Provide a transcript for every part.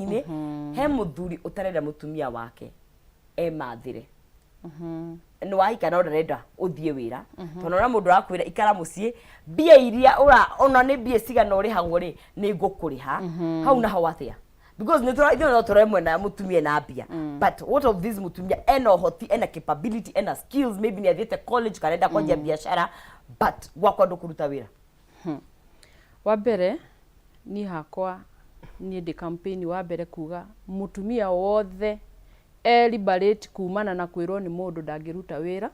Mĩciĩ-inĩ he mũthuri ũtarenda mũtumia wake emathĩre. Nĩ wahika no ndarenda ũthiĩ wĩra, tondũ ona mũndũ arakwĩra ikara mũciĩ, mbia iria ũra ona nĩ mbia cigana ũrĩhagwo rĩ, nĩ ngũkũrĩha hau naho atĩa? Because nĩ tũra ithuĩ no tũrore mwena mũtumia ena mbia, but what of this mũtumia ena ũhoti, ena capability, ena skills, maybe nĩ athiĩte college kana enda kwanjia biacara, but gwakwa ndũkũruta wĩra? Wa mbere, niĩ hakwa, niĩ ndĩ campaign wa mbere kuga mũtumia wothe e liberate kumana na kwĩrwo nĩ mũndũ ndangĩruta wĩra,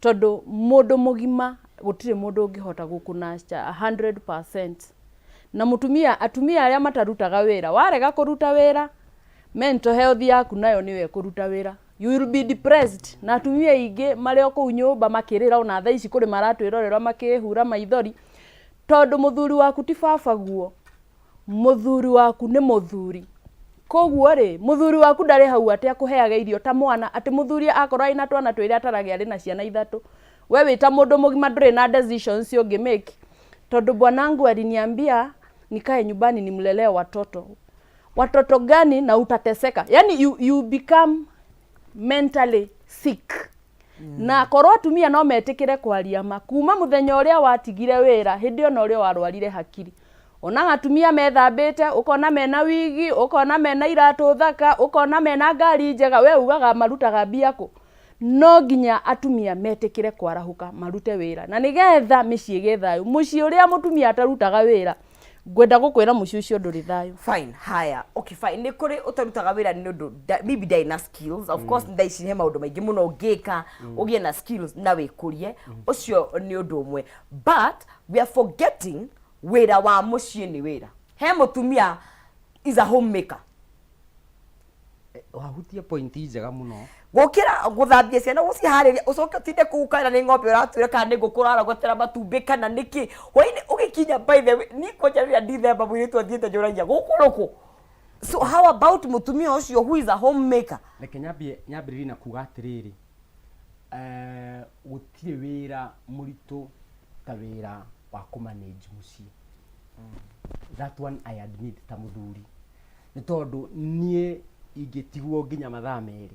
tondũ mũndũ mũgima gũtirĩ mũndũ ũngĩhota gũkũnurture 100%. Na mũtumia, atumia arĩa matarutaga wĩra, warega kũruta wĩra, mental health yaku nayo nĩyo ĩkũruta wĩra. You will be depressed. Na atumia aingĩ marĩ o kũu nyũmba makĩrĩra, ona thaa ici kũrĩ maratwĩrorera makĩhura maithori, tondũ mũthuri waku ti baba guo, mũthuri waku nĩ mũthuri. Koguo rĩ, mũthuri waku ndarĩ hau atĩ akũheage irio ta mwana, atĩ mũthuri akorwo arĩ na twana twĩrĩ atarage arĩ na ciana ithatũ. We wĩ ta mũndũ mũgima ndũrĩ na decisions ũngĩ make, tondũ bwanangu aliniambia nikae nyumbani nimlelee watoto. Watoto gani? Na utateseka. Yani you become mentally sick. Na korwo atumia no metĩkĩre kwaria ma, kuma mũthenya ũrĩa watigire wĩra, hĩndĩ ĩyo no ũrĩa warwarire hakiri. Onaga atumia methambĩte, ũkona mena wigi, ũkona mena iratũ thaka, ũkona mena ngari njega, we ugaga marutaga mbia kũ? No nginya atumia metĩkĩre kwarahũka marute wĩra, na nĩgetha mĩciĩ ĩgĩe thayũ. Mũciĩ ũrĩa mũtumia atarutaga wĩra, ngwenda gũkwĩra mũciĩ ũcio ndũrĩ thayũ. Fine, haya, okay, fine. Nĩ kũrĩ ũtarutaga wĩra nĩ ũndũ maybe ndarĩ na skills. Of course, thaa ici he maũndũ maingĩ mũno ũngĩka ũgĩe na skills na wĩkũrie. Ũcio nĩ ũndũ ũmwe, but we are forgetting wĩra wa mũciĩ nĩ wĩra. He mũtumia is a homemaker. Wahutia point njega mũno. Gũkĩra gũthambia ciana, gũciharĩria, ũcoke ũtinde kũu, kana nĩ ng'ombe ũratuĩra, kana nĩ ngũkũ ũrarogotera matumbĩ, kana nĩkĩ, hwainĩ ũgĩkinya. By the way, niĩ kwanja rĩrĩa ndithemba mũirĩtu athiĩte, njũragia gũkũ rũkũ. So how about mũtumia ũcio who is a homemaker? Reke nyambie nyambĩrĩrie na kuga atĩrĩrĩ, gũtirĩ wĩra mũritũ ta wĩra wa kũmanage mũciĩ. That one I admit ta mũthuri, nĩ tondũ niĩ ingĩtigwo nginya mathaa 2,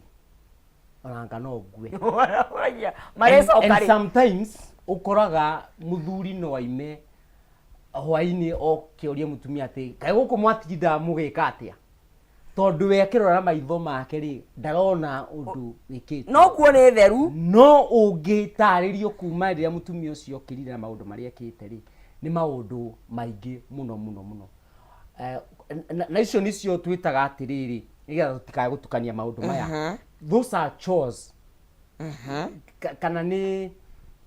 onanga no ngue. Ũragia And marecoka rĩ. Sometimes ũkoraga mũthuri no aime hwainĩ oke orie mũtumia atĩ, "Kaĩ gũkũ mwatinda mũgĩka atĩa?" Tondũ we akĩrora maitho make rĩ, ndarona ũndũ wĩkĩtwo. No kuo nĩ theru. No ũngĩtarĩrio kuma rĩrĩa mũtumia ũcio okĩrire na maũndũ marĩa ekĩte rĩ, nĩ maũndũ maingĩ mũno mũno mũno. Na icio nĩcio twĩtaga atĩrĩrĩ, nĩgetha tũtikae gũtukania maũndũ maya, those are chores. Kana nĩ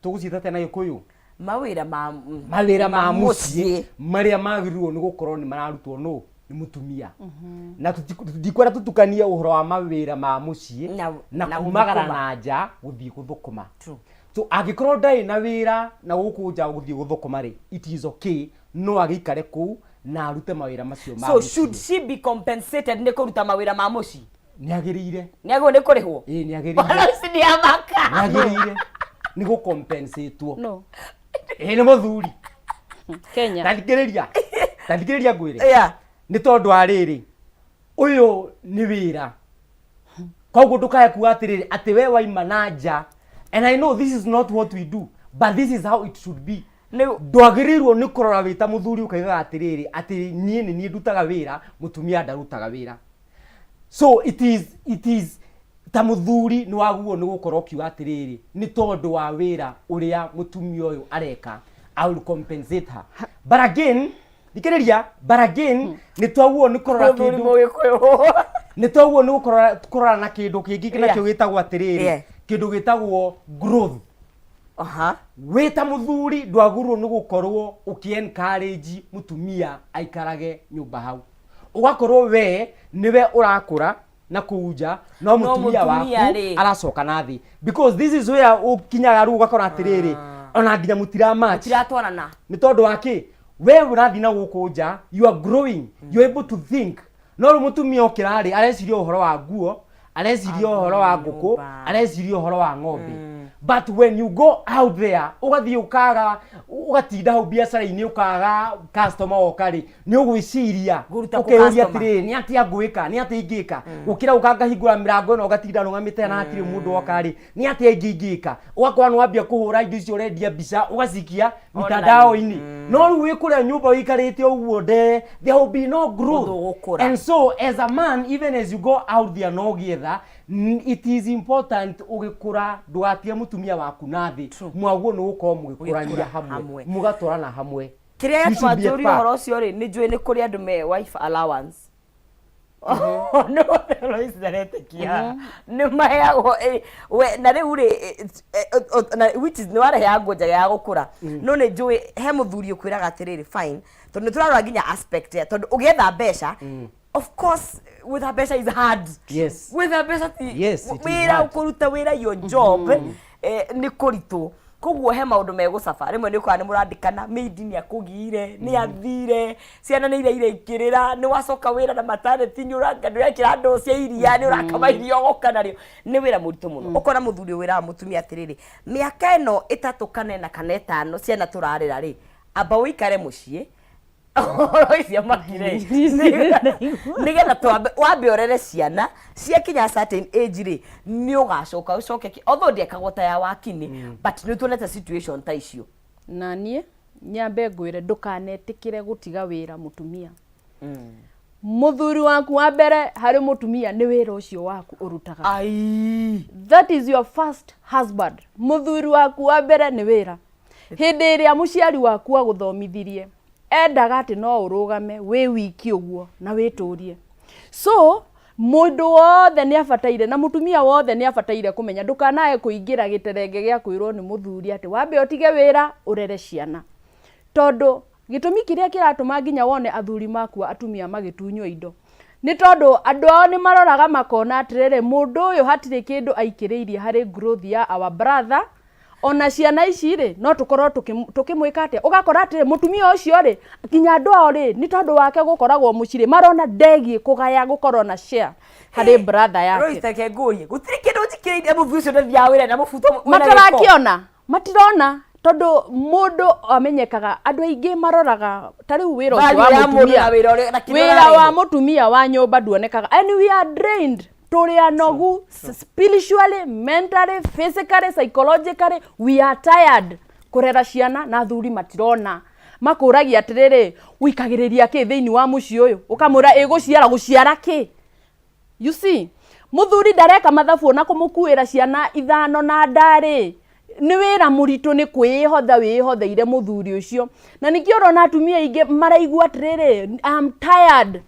tũgũciĩta atĩa na Gĩkũyũ? Mawĩra ma Mawĩra ma mũciĩ marĩa magĩrĩirwo nĩ gũkorwo nĩ mararutwo nũ? Nĩ mũtumia. Na ndikwenda tũtukanie ũhoro wa mawĩra ma mũciĩ na na kumagara gũthũkũma. Na nja gũthiĩ gũthũkũma. True. So angĩkorwo ndarĩ na wĩra na gũkũ nja gũthiĩ gũthũkũma rĩ, it is okay, no agĩikare kũu na arute mawĩra macio ma So mũciĩ. should she be compensated nĩ kũruta mawĩra ma mũciĩ? Nĩ agĩrĩire. Nĩ agĩrĩirwo nĩ kũrĩhwo? Ĩĩ, nĩ agĩrĩire. Bwana ici nĩ amaka. Nĩ agĩrĩire nĩ gũcompensatwo. No. Ĩĩ, nĩ mũthuri. Kenya. Tathikĩrĩria, tathikĩrĩria ngwĩre. Nĩ tondũ wa rĩrĩ, ũyũ nĩ wĩra, koguo ndũkae kuga atĩrĩrĩ atĩ we waima na nja. And I know this is not what we do, but this is how it should be. Ndwagĩrĩirwo nĩ kũrora wĩ ta mũthuri ũkaigaga atĩrĩrĩ atĩ niĩ nĩ niĩ ndutaga wĩra, mũtumia ndarutaga wĩra. So it is ta mũthuri nĩ wagũo nĩ gũkorwo ũkiuga atĩrĩrĩ, nĩ tondũ wa wĩra ũrĩa mũtumia ũyũ areka, I will compensate her. But again, thikĩrĩria, but again, nĩ twaguo nĩ kũrora Mũthuri kĩndũ Mũgĩkũyũ. Nĩ twaguo nĩ gũkorora kũrora na kĩndũ kĩngĩ nakĩo gĩtagwo atĩrĩrĩ, kĩndũ gĩtagwo growth. Wĩ ta mũthuri ndwagĩrĩirwo nĩ gũkorwo ũkĩ encourage mũtumia aikarage nyũmba hau, ũgakorwo we nĩwe ũrakũra na kũu nja, no mũtumia mũtumia waku rĩ. Aracoka na thĩ, because this is where ũkinyaga rĩu ũgakora atĩrĩrĩ, ona nginya mũtira match. Tiratwarana. Nĩ tondũ wa kĩ? We ũrathiĩ na gũkũ nja, you are growing, you are able to think, no rĩu mũtumia okĩra rĩ, areciria ũhoro wa nguo, areciria ũhoro wa ngũkũ, nyũmba. Areciria ũhoro wa ng'ombe. But when you go out there, ũgathiĩ ũkaga, ũgatinda hau biacara-inĩ, ũkaga customer woka rĩ, nĩ ũgwĩciria, Ngũruta kũ ũkeyũria customer? atĩrĩrĩ, nĩ atĩa ngwĩka, nĩ atĩa ingĩka, gũkĩra ũka ngahingũra mĩrango ĩno ngatinda nũgamĩte na hatirĩ mũndũ woka rĩ, nĩ atĩa ingĩ ingĩka. Ũgakora nĩ wambia kũhũra indo icio ũrendia mbica, ũgacikia mitandao-inĩ. No rĩu wĩ kũrĩa nyũmba ũikarĩte ũguo ndee, there will be no growth. Ndũgũkũra. And so as a man, even as you go out there no gĩetha, it is important ũgĩkũra ndũgatige mũtumia waku na thĩ. Mwaguo nĩ gũkorwo mũgĩkũrania Mũgĩkũra hamwe, hamwe. mũgatwarana hamwe. Kĩrĩa You should gĩatũma be a njũrie part. ũhoro ũcio rĩ, nĩ njũĩ nĩ kũrĩ andũ me wife allowance. Nĩ wothe Lois ndaretĩkia. Nĩ maheagwo, we na rĩu rĩ, na which is nĩ warehe nguo njega ya gũkũra. No nĩ njũĩ he mũthuri ũkwĩraga atĩrĩrĩ, fine, tondũ nĩ tũrarora nginya aspect ya tondũ ũgĩetha mbeca, of course gwetha mbeca is hard. Gwetha mbeca ti Yes, it is wĩra, hard. kũruta wĩra, your job, nĩ kũritũ. Koguo he maũndũ megũcaba rĩmwe nĩ ũkoraga nĩ mũrandĩkana, maid nĩ akũgiire, nĩ athire, ciana nĩ iraire ikĩrĩra, nĩ wacoka wĩra na maternity, nĩ ũrekĩra ndoo cia iria, nĩ ũrakama iria ũgoka narĩo, nĩ wĩra mũritũ mũno. Ũkona mũthuri wĩraga mũtumia atĩrĩrĩ, mĩaka ĩno 3 kana 4 kana 5 ciana tũrarĩra rĩ, amba ũikare mũciĩ, ũhoro icio makire, nĩgetha twambe wambe ũrere ciana, ciakinya certain age rĩ, nĩ ũgacoka ũcoke although ndĩekagwo ta ya wakini, but nĩ tuonete situation ta icio. Na niĩ nyambe ngwĩre, ndũkanetĩkĩre gũtiga wĩra mũtumia. Mũthuri waku wa mbere harĩ mũtumia nĩ wĩra ũcio waku ũrutaga. Ai. That is your first husband. Mũthuri waku wa mbere nĩ wĩra. Hĩndĩ ĩrĩa mũciari waku agũthomithirie, endaga atĩ no ũrũgame wĩ wiki ũguo na wĩtũrie. So mũndũ wothe nĩ abataire na mũtumia wothe nĩ abataire kũmenya ndũkanae kũingĩra gĩterenge gĩa kwĩrwo nĩ mũthuri atĩ wambe ũtige wĩra ũrere ciana, tondũ gĩtũmi kĩrĩa kĩratũma nginya wone athuri makua atumia magĩtunywo indo nĩ tondũ andũ ao nĩ maroraga makona atĩrĩrĩ, mũndũ ũyũ hatirĩ kĩndũ aikĩrĩirie harĩ growth ya our brother, ona ciana ici rĩ, no tũkorwo tũkĩmwĩka atĩa. Ũgakora atĩrĩ, mũtumia ũcio rĩ, nginya andũ ao rĩ, nĩ tondũ wake gũkoragwo mũciĩ rĩ, marona ndegiĩ kũgaya gũkorwo na share harĩ brother yake. Lois, reke ngũrie, gũtirĩ kĩndũ njikĩrĩire, mũthuri ũcio ndathiaga wĩra na mũbuto wĩna gĩko. Matarakiona, matirona, tondũ mũndũ amenyekaga, andũ aingĩ maroraga ta rĩu wĩra ũcio Value wa ya mũndũ mũtumia, na wĩra ũrĩa- na kĩrĩa wĩra wa ũrarehe. Mũtumia wa nyũmba nduonekaga, and we are drained, tũrĩ anogu spiritually, mentally, physically, psychologically, we are tired kũrera ciana, na athuri matirona. Makũragia atĩrĩrĩ, wĩikagĩrĩria kĩ thĩinĩ wa mũciĩ ũyũ? Ũkamwĩra ĩgũciara gũciara kĩ? You see, mũthuri ndareka mathabu, ona kũmũkuĩra ciana 5 na ndarĩ nĩ wĩra mũritũ, nĩ kwĩhotha wĩhotheire mũthuri ũcio. Na nĩkĩo ũrona atumia aingĩ maraigua atĩrĩrĩ, I'm tired.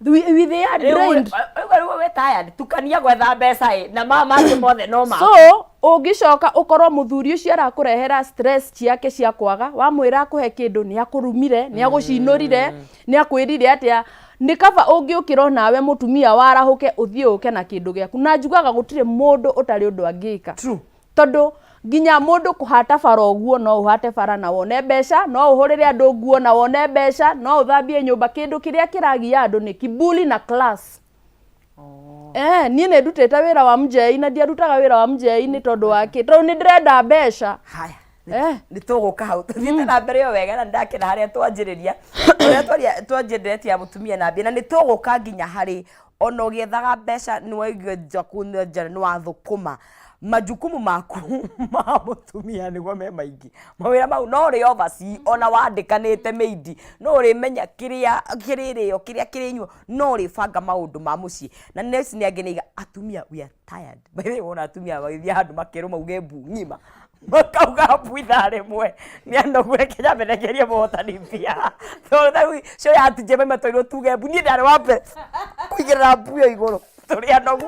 We they are drained. Rĩu we tired, tukania gwetha mbeca ĩ na maya mangĩ mothe no ma So ũngĩcoka ũkorwo mũthuri ũcio arakũrehera stress ciake cia kwaga, wamwĩra akũhe kĩndũ, nĩ akũrumire, nĩ agũcinũrire, nĩ akwĩrire atĩa. Nĩ kaba ũngĩũkĩra onawe mũtumia warahũke, ũthiĩ ũke na kĩndũ gĩaku. Na njugaga gũtirĩ mũndũ ũtarĩ ũndũ angĩka. Tondũ nginya mũndũ kũhata bara ũguo, no ũhate bara na wone mbeca, no ũhũrĩre andũ nguo na wone mbeca, no ũthambie nyũmba. Kĩndũ kĩrĩa kĩragia andũ nĩ kiburi na class. Niĩ nĩ ndutĩte wĩra wa mjei, na ndiarutaga wĩra wa mjei nĩ tondũ wa kĩ? Tondũ nĩ ndĩrenda mbeca. Haya, nĩ tũgũka hau tũthiĩte na mbere ĩyo wega, na ndakena harĩa twanjĩrĩria, ũrĩa twanjĩrĩria ya mũtumia na mbia, na nĩ tũgũka nginya harĩ ona ũgĩethaga mbeca, nĩ waigua nja nja, nĩ wathũkũma, majukumu maku ma mũtumia nĩguo me maingĩ, mawĩra mau no ũrĩ oversee, ona wandĩkanĩte maid, no ũrĩmenya kĩrĩa kĩrĩrĩo, kĩrĩa kĩrĩnyuo, no ũrĩbanga maũndũ ma mũciĩ. Na nĩ nĩ angĩ nĩ atumia, we are tired. By the way, wona atumia magĩthiĩ handũ makerwo mauge mbu ng'ima, makauga mbu ithaa rĩmwe, nĩ anogu. Reke nyambe ndengerie mũhotani mbia, tondũ tarĩu cio ya tije maima twairwo tuge mbu, niĩ ndarĩ wa mbere kũigĩrĩra mbu ĩyo igũrũ. Tũrĩ anogu.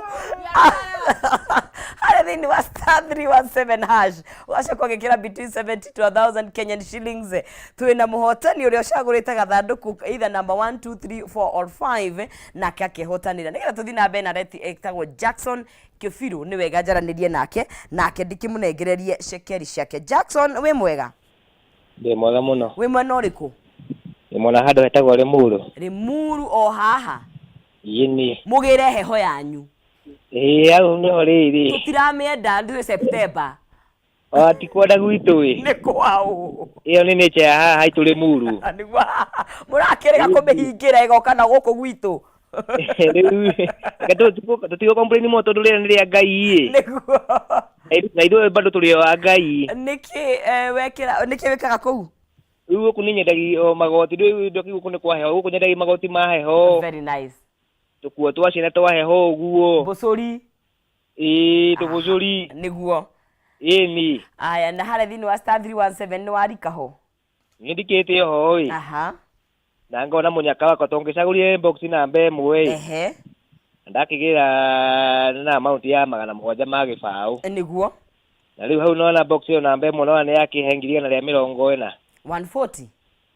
Harĩa thĩinĩ wa *317#, ũgacoka ũgĩkĩra between 70 to 1000 Kenyan shillings, twĩna mũhotani ũrĩa ũcagũrĩte gathandũkũ either number 1, 2, 3, 4 or 5, nake akĩhotanĩra. Nĩgetha tũthiĩ na mbere na reti, ĩtagwo Jackson Kĩbirũ, nĩ wega njaranĩrie nake, nake ndikĩmũnengererie cekeri ciake. Jackson, wĩ mwega? Ndĩ mwega mũno. Wĩ mwena ũrĩkũ? Ndĩ mwena handũ hetagwo Limuru. Limuru o haha? Ĩni. Mũgĩre heho yanyu. Ĩĩ, hau nĩho rĩrĩ. Tũtiramĩenda ndũĩ September. O ti kwenda gwitũ ĩ. Nĩ kwaũ? Ĩyo nĩ nature ya haha haitũ Limuru. Nĩguo mũrakĩrega kũmĩhingĩra ĩgoka na gũkũ gwitũ. Rĩu reke tũtigũ complain mũno tondũ rĩera nĩ rĩa Ngai ĩ. Nĩguo. Na ithuĩ bado tũrĩ o a Ngai. Nĩkĩ wekĩra, nĩkĩ wĩkaga kũu? Rĩu gũkũ niĩ nyendagia o magoti, rĩu ndoki gũkũ nĩ kwa heho, gũkũ nyendagia magoti ma heho. Very nice. Tũkuo twa ciana twa heho ũguo. Mbũcũri. Ĩĩ tũbũcũri. Nĩguo. Ĩni. Aya, na harĩa thĩinĩ wa star 317 nĩ warika ho? Nĩ ndikĩte ho ĩ. Na ngona mũnyaka wakwa tondũ ngĩcagũrire box namba ĩmwe ĩ. Ndakĩgĩra na amount ya 700 ma gĩbaũ. Nĩguo. Na rĩu hau nona box ĩyo namba ĩmwe nona nĩ yakĩhe 140,000. 140?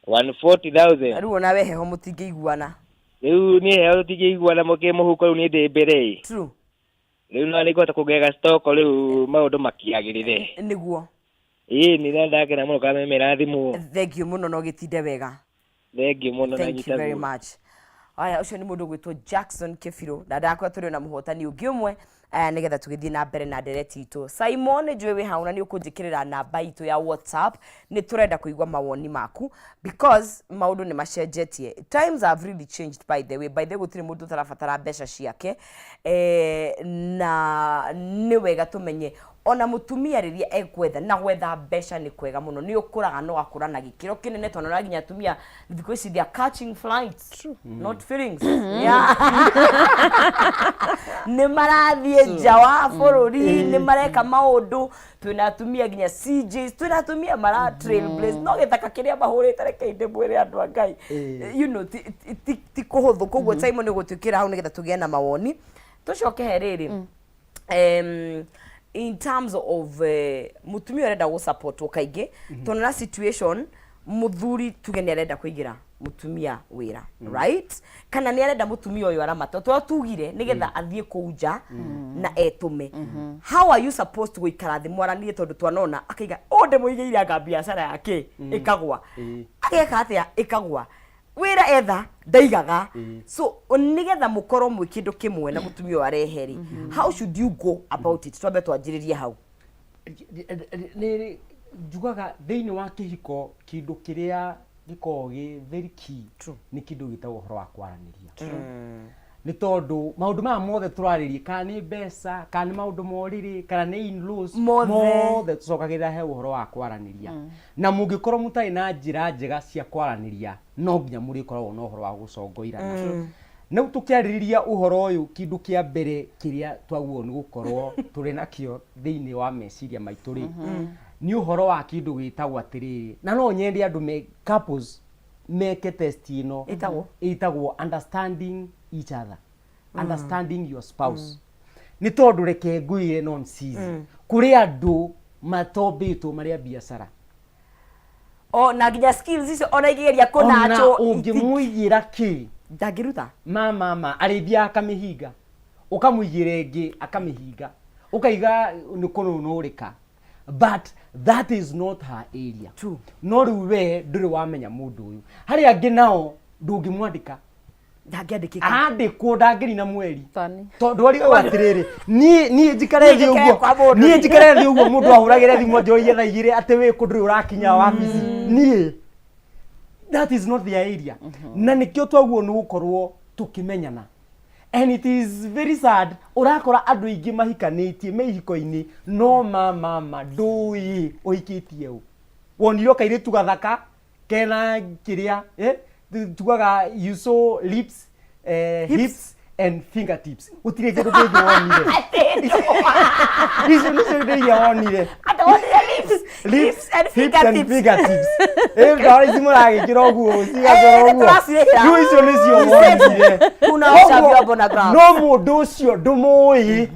140,000. Rĩu ona we heho mũtingĩiguana. Rĩu niĩ heho tũtingĩiguana mũkĩ mũhuko rĩu niĩ ndĩ mbere ĩ. True. Rĩu no nĩngũhota kuongerera stock rĩu maũndũ makĩagĩrĩre. Nĩguo. Ĩĩ nĩ na ndakena mũno kameme thimũ. Thank you mũno na ũgĩtinde wega. Thank you mũno na Thank you very nyita much. Aya, ũcio nĩ mũndũ ũgwĩtwo Jackson Kĩbirũ na ndakwa tũrĩ ona mũhotani ũngĩ ũmwe nĩgetha tũgĩthiĩ na mbere na ndereti itũ. Simon njũĩ wĩ hau na nĩ ũkũnjĩkĩrĩra namba itũ ya WhatsApp, nĩ tũrenda kũigua mawoni maku because maũndũ nĩ macenjetie. Times have really changed by the way. By the way gũtirĩ mũndũ ũtarabatara mbeca ciake na nĩ wega tũmenye ona mũtumia rĩrĩa ekwetha na gwetha mbeca nĩ kwega mũno, nĩ ũkũraga na ũgakũra na gĩkĩro kĩnene tondũ na nginya atumia thikũ ici they are catching flights. True. Not feelings. Yeah. Nĩ marathiĩ nja wa bũrũri, nĩ mareka maũndũ, twĩna atumia nginya CJs, twĩna atumia mara trailblaze, no gĩthaka kĩrĩa mahũrĩte rekei ndĩmwĩre andũ a Ngai. You know, ti kũhũthũ, koguo Simon nĩ ũgũtwĩkĩra hau nĩgetha tũgĩe na mawoni. Tũcoke he rĩrĩ. In terms of mũtumia ũrenda gũsupportwo kaingĩ, tondũ na situation mũthuri tuge nĩ arenda kũigĩra mũtumia wĩra, right? Kana nĩ arenda mũtumia ũyũ aramate tondũ tugire nĩgetha athiĩ kũu nja na etũme. How are you supposed to gũikara thĩ mwaranĩrie, tondũ twanona akaiga ũũ ndĩmũigĩire anga biacara yake ĩkagwa, ageka atĩa ĩkagwa, wĩra etha ndaigaga. So nĩgetha mũkorwo mwĩ kĩndũ kĩmwe na mũtumia ũyũ arehe rĩ, how should you go about it? Twambe twanjĩrĩrie hau. Nĩ njugaga thĩinĩ wa kĩhiko kĩndũ kĩrĩa gĩkoragwo gĩ very key nĩ kĩndũ gĩtagwo ũhoro wa kwaranĩria, nĩ tondũ maũndũ maya mothe tũrarĩria, kana nĩ mbeca, kana nĩ maũndũ ma ũrĩrĩ, kana nĩ in-laws, Mothe. Mothe tũcokagĩrĩra he ũhoro wa kwaranĩria. Na mũngĩkorwo mũtarĩ na njĩra njega cia kwaranĩria, no nginya mũrĩkoragwo na ũhoro wa gũcongoirana. Na rĩu tũkĩarĩrĩria ũhoro ũyũ, kĩndũ kĩa mbere kĩrĩa twagĩrĩirwo nĩ gũkorwo tũrĩ nakĩo thĩinĩ wa meciria maitũ rĩ, nĩ ũhoro wa kĩndũ gĩtagwo atĩrĩrĩ, na no nyende andũ me couples meke test ĩno. Ĩtagwo? Ĩtagwo understanding each other, understanding your spouse. Nĩ tondũ reke ngwĩre, nonsense, kũrĩ andũ matombĩtwo marĩ a biacara. O na nginya skills icio ona ingĩgeria Ona kũnachwo ũngĩmũigĩra kĩ, ndangĩruta. Ma arĩthiaga akamĩhinga, ũkamũigĩra ĩngĩ akamĩhinga, ũkaiga nĩ kũnũnũrĩka, but that is not her area. True. No rĩu we ndũrĩ wamenya mũndũ ũyũ. Harĩ angĩ nao ndũngĩmwandĩka. Ndangĩandĩkĩka. Andĩkwo ndangĩrina mweri. Tani. Tondũ arĩ atĩrĩrĩ, niĩ njikare Niĩ thĩ njikare ũguo, kwa mũndũ. Niĩ njikare thĩ ũguo, mũndũ ahũragĩre thimũ anjũrie thaa 2 atĩ wĩ kũ, ndũrĩ ũrakinya wabici. Niĩ that is not their area. Na nĩkĩo twaguo nĩ gũkorwo tũkĩmenyana, and it is very sad ũrakora andũ aingĩ mahikanĩtie me ihiko-inĩ, no mama ndũĩ ũhikĩtie ũ. Wonire o kairĩtu gathaka kena kĩrĩa tugaga you saw lips, hips and fingertips, gũtirĩ kĩndũ kĩngĩ wonire. Icio nĩcio indo iria wonire. Ata wonire lips, lips and hips and fingertips. Fingertips. Ndawa ici mũragĩkĩra ũguo cigacora Eh, ũguo. nĩtũracirĩhĩra. Rĩu icio nĩcio wonire. Tunaosha Koguo, vyombo na gloves. no mũndũ ũcio ndũmũĩ,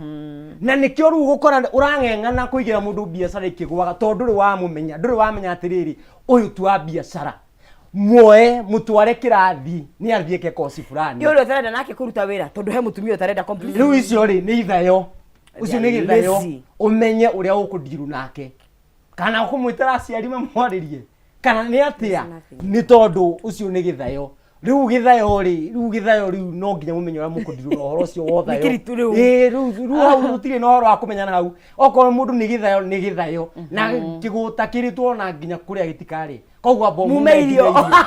na nĩkĩo rĩu gũkora ũrang'eng'ana kũigĩra mũndũ biacara ikĩgwaga, tondũ ndũrĩ wamũmenya, ndũrĩ wamenya atĩrĩrĩ, ũyũ tu wa biacara, muoe mũtware kĩrathi nĩ athiĩ eke kosi fulani. Nĩ ũrĩa ũtarenda nake kũruta wĩra, tondũ he mũtumia ũtarenda completely. Rĩu icio rĩ nĩ ithayo, ũcio nĩ gĩthayo. Lazy. Ũmenye ũrĩa ũkũndiru nake, kana ũkũmwĩtĩra aciari mamwarĩrie, kana nĩ atĩa, nothing. Nĩ tondũ ũcio nĩ gĩthayo. Rĩu gĩthayo rĩ, rĩu gĩthayo rĩu no nginya mũmenye ũrĩa mũkũndirwo na ũhoro ũcio wa ũthayo. Nĩ kĩritũ rĩu. Ĩĩ, rĩu hau gũtirĩ na ũhoro wa kũmenyana hau. Okorwo mũndũ nĩ gĩthayo nĩ gĩthayo. Na kĩgũta kĩrĩtwo na nginya kũrĩa gĩtikarĩ. Koguo amba Mume ũmume irio. nginya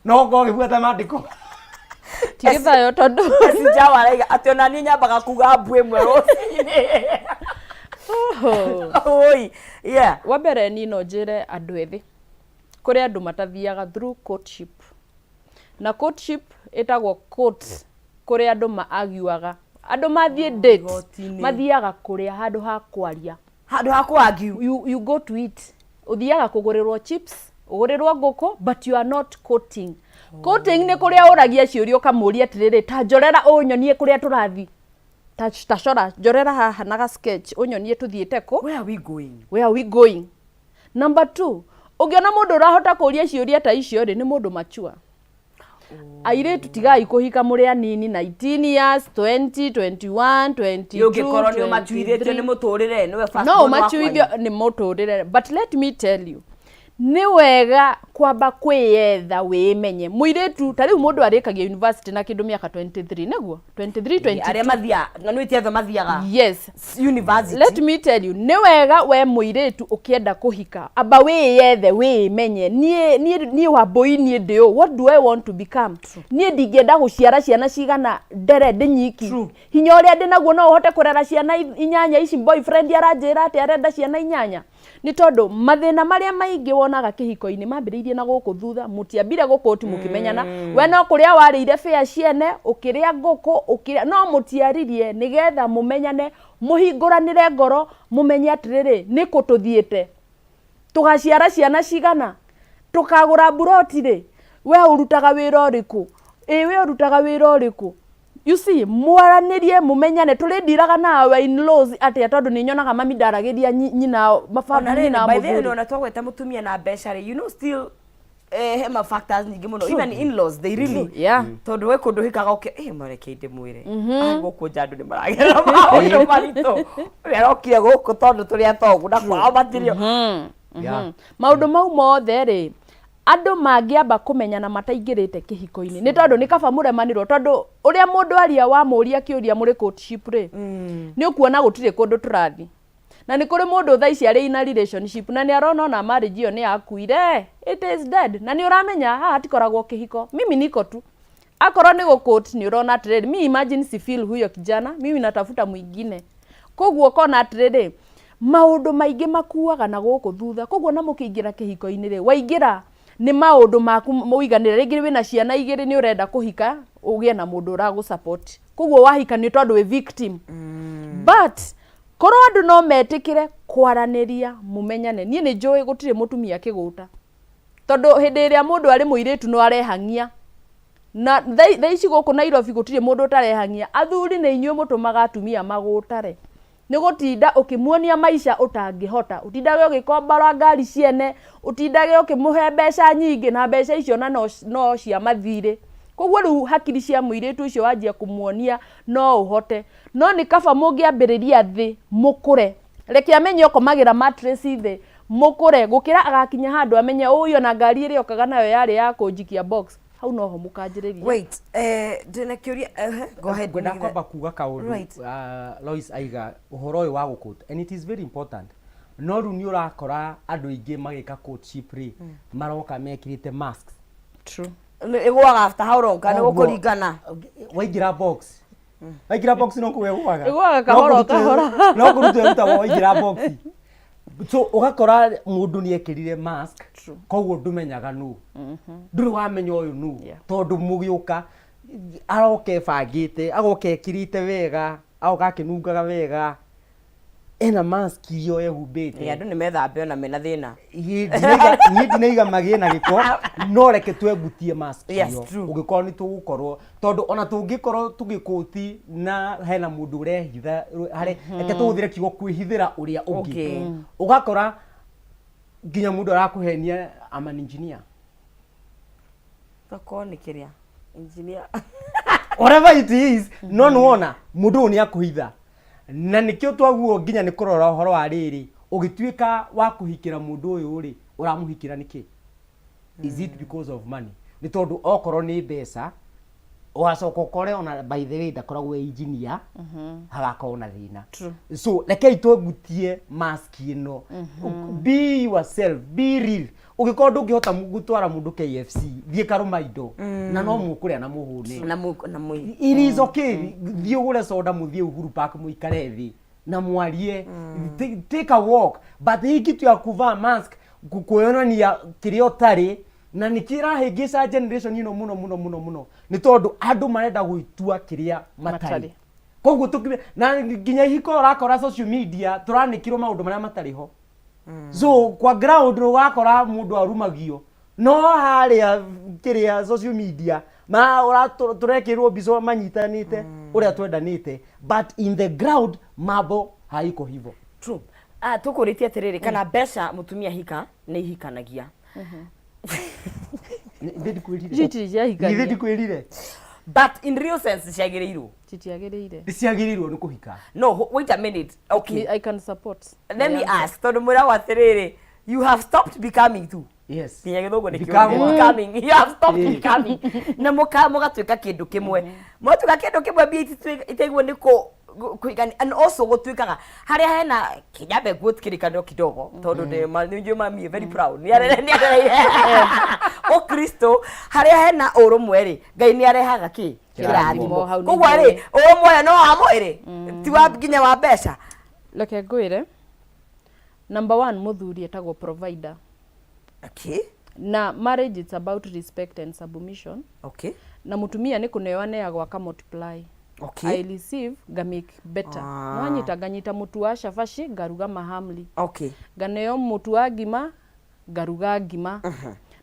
No ũkorwo ũgĩbuata maandĩko. Ti gĩthayo tondũ Sinjawa araiga atĩ ona niĩ nyambaga kuga mbu ĩmwe rũcinĩ. Oi, yeah. Wa mbere niĩ no njĩre andũ ethĩ, kũrĩ andũ matathiaga through courtship. Na courtship ĩtagwo court kũrĩa andũ ma arguaga. Andũ mathiĩ date, Igoti-inĩ. mathiaga kũrĩa handũ ha kwaria. Handũ ha kũ argue. You go to eat. Ũthiaga kũgũrĩrwo chips, ũgũrĩrwo ngũkũ, but you are not courting. Courting nĩ kũrĩa ũragia ciũria ũkamũria atĩrĩrĩ, ta njorera ũnyonie kũrĩa tũrathiĩ. Ta, ta cora, njorera haha na ga sketch, ũnyonie tũthiĩte kũ. Where are we going? Where are we going? Number two, ũngĩona mũndũ ũrahota kũria ciũria ta icio rĩ, nĩ mũndũ mature. Airĩtu tigai kũhika mũrĩ anini 19 years, 20, 21, 22, Ũngĩkorwo nĩ ũmatuithĩtio nĩ 23. mũtũrĩre, nĩwe first No born wakwa. ũmatuithio nĩ mũtũrĩre, but let me tell you, nĩ wega kwamba kwĩyetha wĩmenye. Mũirĩtu ta rĩu mũndũ arĩkagia university na kĩndũ mĩaka 23, nĩguo? 23, 22. Arĩa mathiaga, na nĩ wĩtie othe mathiaga Yes. university. Let me tell you, nĩ wega we mũirĩtu ũkĩenda kũhika, amba wĩyethe wĩmenye. Niĩ niĩ niĩ Wambũi niĩ ndĩ ũ? What do I want to become? Niĩ ndingĩenda gũciara ciana cigana ndere ndĩ nyiki. True. Hinya ũrĩa ndĩ naguo no ũhote kũrera ciana inyanya ici, boyfriend aranjĩra atĩ arenda ciana inyanya. Nĩ tondũ mathĩna marĩa maingĩ wonaga kĩhiko-inĩ mambĩrĩirie na gũkũ thutha, mũtiambire gũkũti mũkĩmenyana. We no kũrĩa warĩire bĩa ciene, ũkĩrĩa ngũkũ, ũkĩrĩa, no mũtiaririe nĩgetha mũmenyane, mũhingũranĩre ngoro, mũmenye atĩrĩrĩ, nĩkũ tũthiĩte. Tũgaciara ciana cigana, tũkagũra mburoti rĩ, we ũrutaga wĩra ũrĩkũ, ĩ we ũrutaga wĩra ũrĩkũ. You see, mwaranĩrie mũmenyane, tũrĩndiraga na our in-laws atĩa, tondũ nĩ nyonaga mami ndaragĩria nyina, mababa Ona rĩrĩ, nyina by the way, mũthuri. ona twagweta mũtumia na mbeca rĩ, you know still he ma factors nyingĩ mũno, even in-laws they really tondũ we kũndũ hikaga ũke mareke ndĩmwĩre gũkũ nja andũ nĩ maragerera maũndũ maritũ, ũrĩa arokire gũkũ tondũ tũrĩ atongu na kwao matirĩ. Maũndũ mau mothe rĩ, andũ mangĩamba kũmenyana mataingĩrĩte kĩhiko-inĩ, nĩ tondũ nĩ kaba mũremanĩrwo, tondũ ũrĩa mũndũ aria wamũria kĩũria mũrĩ courtship rĩ, nĩ ũkuona gũtirĩ kũndũ tũrathiĩ. Na nĩ kũrĩ mũndũ thaa ici arĩ in a relationship na nĩ arona ona marriage ĩyo nĩ yakuire, it is dead. Na nĩ ũramenya haha hatikoragwo kĩhiko, mimi niko tu. Akorwo nĩ gũkũt nĩ ũrona atĩrĩrĩ, mi imagine si feel huyo kijana, mimi natafuta mwingine. Koguo ũkona atĩrĩrĩ, maũndũ maingĩ makuaga na gũkũ thutha. Koguo na mũkĩingĩra kĩhiko-inĩ rĩ, waingĩra nĩ maũndũ maku mũiganĩre. Rĩngĩ wĩna ciana igĩrĩ nĩ ũrenda kũhika, ũgĩe na mũndũ ũragũ support. Koguo wahika nĩ tondũ wĩ victim. But korwo andũ no metĩkĩre kwaranĩria mũmenyane. Niĩ nĩ njũĩ gũtirĩ mũtumia kĩgũta. Tondũ hĩndĩ ĩrĩa mũndũ arĩ mũirĩtu no arehang'ia. Na thaa ici gũkũ Nairobi gũtirĩ mũndũ ũtarehang'ia. Athuri nĩ inyuĩ mũtũmaga atumia magũtare. Nĩ gũtinda ũkĩmuonia maica ũtangĩhota. Ũtindage ũgĩkombora ngari ciene, ũtindage ũkĩmũhe mbeca nyingĩ, na mbeca icio na no cia mathirĩ. Koguo rĩu hakiri cia mũirĩtu ũcio wanjia kũmuonia no ũhote. No nĩ kaba mũngĩambĩrĩria thĩ mũkũre. Reke amenye ũkomagĩra mattress thĩ, mũkũre, gũkĩra agakinya handũ amenye ũi ona ngari ĩrĩa okaga nayo yarĩ ya kũnjikia box. Hau noho mũkanjĩrĩria. Wait, ndĩna kĩũria, go ahead. Ngwenda kwamba kuga kaũndũ. Right. Lois aiga ũhoro ũyũ wa gũkũta, and it is very important. No rĩu nĩ ũrakora andũ aingĩ magĩka courtship rĩ, maroka mekĩrĩte masks. True. Ĩgũaga after how long, kana Koguo, gũkũringana? Waingĩra box. Waingĩra box no kũgĩa ĩgũaga. Ĩgũaga kahora kahora. No kũrutwo ĩrutagwo waingĩra box. So ũgakora mũndũ nĩ ekĩrire mask, koguo ndũmenyaga nũ. Ndũrĩ wamenya ũyũ nũ. Tondũ mũgĩũka aroka ebangĩte, agoka ekĩrĩte wega, agoka akĩnungaga wega. Ena mask iyo ehumbĩte. Andũ nĩ methambe ona mena thĩna. Niĩ ndinaiga magĩe na gĩko, no reke twegutie mask Yes, ĩyo. true. Ũngĩkorwo nĩ tũgũkorwo, tondũ ona tũngĩkorwo tũgĩkũti na hena mũndũ ũrehitha, harĩ, reke tũhũthĩre kiugo kwĩhithĩra ũrĩa ũngĩ. Ũgakora nginya mũndũ arakũhenia I'm an engineer. Tokorwo nĩ kĩrĩa engineer. Whatever it is, no nĩwona mũndũ ũyũ nĩ akũhitha. Na nĩkĩo twaguo nginya nĩ kũrora ũhoro wa rĩrĩ, ũgĩtuĩka wa kũhikĩra mũndũ ũyũ rĩ, ũramũhikĩra nĩkĩ? Is it because of money? Nĩ tondũ okorwo nĩ mbeca, ũgacoka ũkore ona by the way ndakoragwo e engineer, hagakorwo na thĩna. So rekei tũgutie mask ĩno. Be yourself, be real. Ũngĩkorwo ndũngĩhota gũtwara mũndũ KFC, thiĩ karũma indo na no mũkũrĩa na mũhũne. Na mũ It is okay. Thiĩ ũgũre soda, mũthiĩ Uhuru Park, mũikare thĩ na mwarie. Take a walk, but hii kitu ya kuvaa mask, kuonania kĩrĩa ũtarĩ, na nĩ kĩrahĩngĩca generation ĩno mũno mũno mũno mũno, nĩ tondũ andũ marenda gwĩtua kĩrĩa matarĩ. Matarĩ. Koguo na nginya ihiko ũrakora social media tũranĩkirwo maũndũ marĩa matarĩ ho. So kwa ground ũgakora mũndũ arumagio, no harĩa kĩrĩa social media ma tũrekĩrwo mbica manyitanĩte ũrĩa twendanĩte, but in the ground mambo haiko hivyo. True. Ah, tũkũrĩtie atĩrĩrĩ, kana mbeca mũtumia hika nĩ ihikanagia? Ithe ndikwĩrire? Icio itirĩ ciahikania. Ithe ndikwĩrire? But in real sense ciagĩrĩirwo? Citiagĩrĩire. Nĩ ciagĩrĩirwo nĩ kũhika. No, wait a minute, okay. I can support. Let me ask, tondũ mwĩragwo atĩrĩrĩ, you have stopped becoming too. Yes. Nginya gĩthũngũ nĩ Become kĩũru. what? Becoming. You have stopped becoming na mũgatuĩka kĩndũ kĩmwe. Mwatuĩka kĩndũ kĩmwe, mbia itaigwo nĩ kũigani. And also gũtuĩkaga harĩa hena kinyambe guo kĩrĩkanĩro kidogo, tondũ nĩ njũĩ mami very proud nĩ arereire ũkristo. Harĩa hena ũrũmwe rĩ, Ngai nĩ arehaga kĩ? Kĩrathimo. Kĩrathimo. Hau nĩ Koguo rĩ, njũĩ. ũrũmwe ũyũ no wa mwĩrĩ, ti wa nginya wa mbeca. Reke ngwĩre, number one, mũthuri etagwo provider. Na marriage, it's about respect and submission. Na mũtumia nĩ kũneo aneagwo aka multiply. I receive, nga make better. Nwanyita, nganyita mũtu wa cabaci, ngaruga mahamri. Nganeo mũtu wa ngima, ngaruga ngima.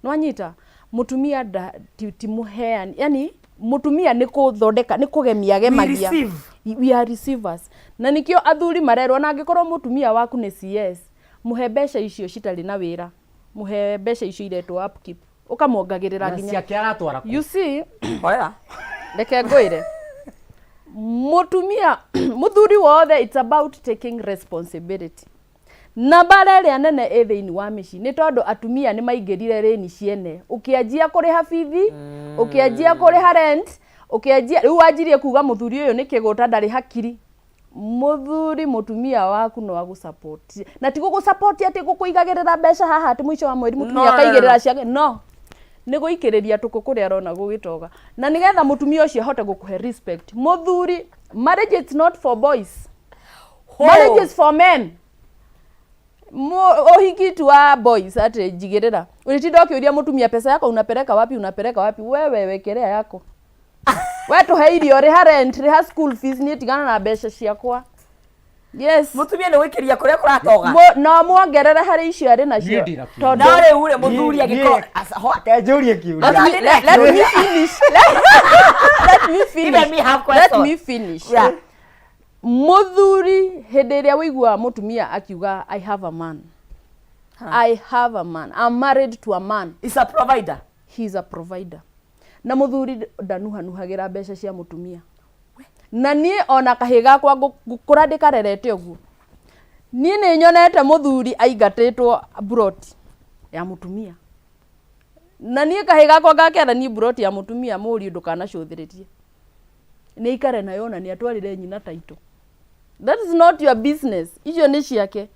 Nwanyita, mũtumia nda ti mũheani, yani mũtumia nĩ kũthondeka, nĩ kũgemia agemagia. Receive. We are receivers, na nikĩo athuri marerwo, na angĩkorwo mũtumia waku nĩ CS, mũhe mbeca icio citarĩ na wĩra, mũhe mbeca icio iretwo upkeep, ũkamwongagĩrĩra Na nginya ciake aratwara kũ? You see, Hoera. Reke ngwĩre, mũtumia, mũthuri wothe, it's about taking responsibility. Na mbara ĩrĩa nene ĩ thĩinĩ wa mĩciĩ nĩ tondũ atumia nĩ maingĩrire rĩni ciene. Ũkĩanjia kũrĩha bithi, ũkĩanjia kũrĩha rent, ũkĩanjia rĩu wanjirie kuga mũthuri ũyũ nĩ kĩgũta, ndarĩ hakiri. Mũthuri, mũtumia waku no agũsupport, na ti gũgũsupport atĩ gũkũigagĩrĩra mbeca haha atĩ mũico wa mweri mũtumia No, no, no, no. akaigĩrĩra ciake, no nĩ gũikĩrĩria tũkũ kũrĩa arona gũgĩtoga, na nĩgetha mũtumia ũcio ahote gũkũhe respect. Mũthuri, marriage is not for boys. Marriage is for men. Ũhiki ti wa boys atĩ njigĩrĩra ũrĩtinda ũkĩũria mũtumia, pesa yako unapeleka wapi, unapeleka wapi? Wewe wekelea yako, we tũhe irio, rĩha rent, rĩha school fees, niĩ tigana na mbeca ciakwa. Yes. Mũtumia nĩ gwĩkĩria kũrĩa kũratoga. No muongerere harĩ icio arĩ nacio. Niĩ ndĩna kĩũria. Tondũ No rĩu rĩ, mũthuri angĩkorwo Reke njũrie kĩũria. Let me finish. Let me finish. Even me have Let question. me finish. Yeah. Mũthuri, hĩndĩ ĩrĩa ũiguaga mũtumia akiuga, "I have a man, I have a man, I'm married to a man," is a provider. He is a provider. Na mũthuri ndanuhanuhagĩra mbeca cia mũtumia. Na niĩ ona kahĩ gakwa ngũkũra ndĩkarerete ũguo. Niĩ nĩ nyonete mũthuri aingatĩtwo mburoti ya mũtumia, na niĩ kahĩ gakwa ngakera, niĩ mburoti ya mũtumia, mũriũ, ndũkanacũthĩrĩrie, nĩ aikare nayo, na nĩ atwarĩre nyina taito. That is not your business, icio nĩ ciake.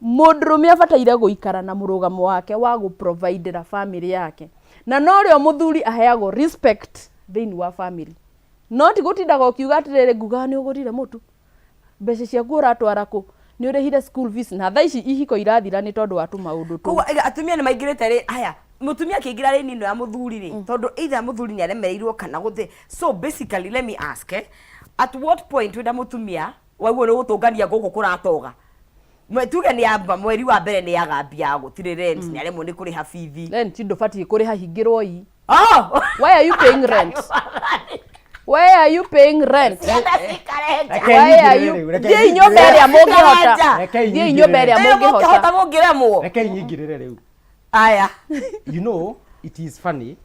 Mũndũrũme abataire gũikara na mũrũgamo wake wa gũprovidera family yake, na norĩo mũthuri aheagwo respect thĩinĩ wa family, no ti gũtindaga ũkiuga atĩrĩrĩ, ngugaga nĩ ũgũrire mũtu, mbeca ciaku ũratwara kũ, nĩ ũrĩhire school fees. Na thaa ici ihiko irathira nĩ tondũ wa tũmaũndũ tũu. Koguo atumia nĩ maingĩrĩte rĩ, haya, mũtumia akĩingĩra rĩni ĩno ya mũthuri rĩ, tondũ either mũthuri nĩ aremereirwo kana gũthĩ. So basically, let me ask, at what point wĩna mũtumia waigua nĩ gũtũngania gũkũ kũratoga? Tuge nĩ amba mweri wa mbere nĩ agambia, gũtirĩ rent, nĩ aremwo nĩ kũrĩha bithi. Rent ndũbatiĩ kũrĩha, hingĩrwo i. Oh! Why are you paying rent? Why are you paying rent? Ciana cikare nja. Reke Why are nyingĩrĩre you rĩu, reke thiĩi nyũmba ĩrĩa mũngĩhota. Reke Thiĩi nyũmba ĩrĩa Ĩrĩa mũngĩhota. mũngĩhota, mũngĩremwo. Reke nyingĩrĩre rĩu. Aya. You know, it is funny,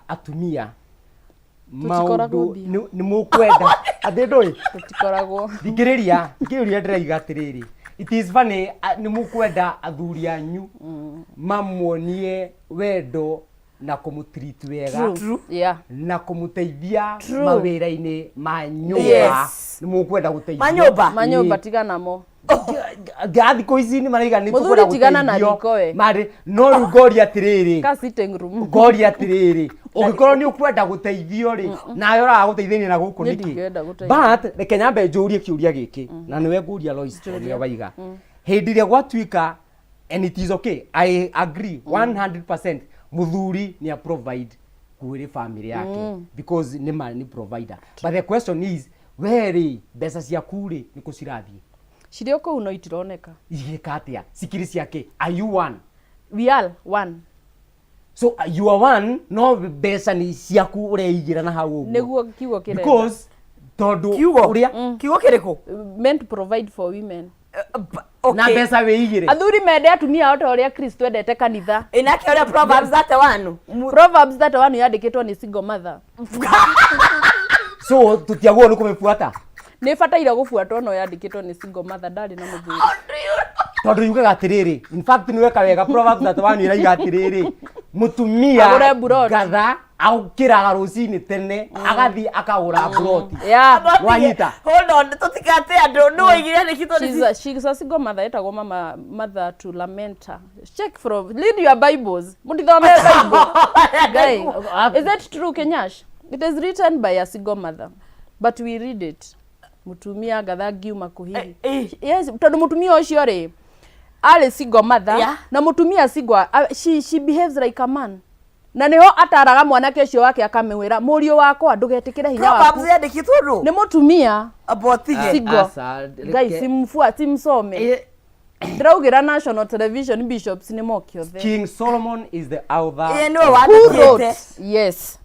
atumia Tũtikoragwo maũndũ mbia. Nĩ mũkwenda atĩ ndũĩ. Tũtikoragwo. Thikĩrĩria, thikĩrĩria, ndĩraiga atĩrĩrĩ, it is funny, nĩ mũkwenda athuri anyu mamuonie wendo. Na kũmũtreat wega. True. Yeah. Na kũmũteithia True. mawĩra-inĩ ma nyũmba. Nĩ mũkwenda gũteithio. Ma nyũmba? Manyũmba tiganamo. Nga thikũ ici nĩ maraiga nĩ Mũthuri tũkwenda tigana na gũteithio. riko we. Marĩ no rĩu ngoria atĩrĩrĩ, Ka sitting room. ngoria atĩrĩrĩ, ũngĩkorwo nĩ ũkwenda gũteithio rĩ, nawe ũraga gũteithania na gũkũ Niĩ nĩkĩ? ndingĩenda gũteithio. But reke nyambe njũrie kĩũria gĩkĩ, na nĩwe ngũria Lois tondũ nĩwe waiga hĩndĩ ĩrĩa gwatuĩka, and it is okay, I agree 100%, mũthuri nĩ a provide kwĩrĩ family yake because nĩ ma nĩ provider, but the question is, we rĩ, mbeca ciaku rĩ, nĩ kũ cirathiĩ? Cirĩ o kũu no itironeka. Igĩka atĩa? Cikiri ciake? Are you one? We are one. So you are one, no mbeca nĩ ciaku ũreigĩra na hau ũguo? Nĩguo kiugo kĩrenda. Because tondũ Kiugo ũrĩa kiugo kĩrĩkũ? Meant to provide for women. Na mbeca wĩigĩre. Athuri mende atumia ao ta ũrĩa Kristo endete kanitha. Inake ũrĩa Proverbs 31. Proverbs 31 yandĩkĩtwo nĩ single mother. So tũtiagwo nĩ kũmĩbuata. Nĩ bataire gũbuatwo, no yandĩkĩtwo nĩ single mother, ndarĩ na mũthuri. Tondũ yugaga atĩrĩrĩ, in fact nĩ weka wega, Proverbs 31 ĩraiga atĩrĩrĩ, mũtumia Agũre mburoti. ngatha aũkĩraga rũcinĩ tene agathiĩ akagũra mburoti. Wanyita? Hold on, tũtikate andũ nĩ waigire andĩkĩtwo nĩ She's a single mother, etagwo mama mother to lamenta. Check from, read your Bibles. Mũtithome Bible. Guy, is it true, Kenyash? It is written by a single mother. But we read it. Mutumia ngatha ngiuma kuhihi. Eh, Yes, tondũ mutumia ũcio rĩ arĩ single mother na mutumia single she behaves like a man. Na niho ataraga mwanake ũcio wake akamwĩra, mũriũ wakwa, ndũgetĩkĩre hinya waku. Proverbs yandĩkĩtwo ndũ? Nĩ mũtumia Abotige. single. Aca, Guys, simfua simsome. Ndĩraugĩra national television, bishops nĩ moke othe. King Solomon is the author. Ĩĩ, nĩwe Who wandĩkĩte. wrote? Yes.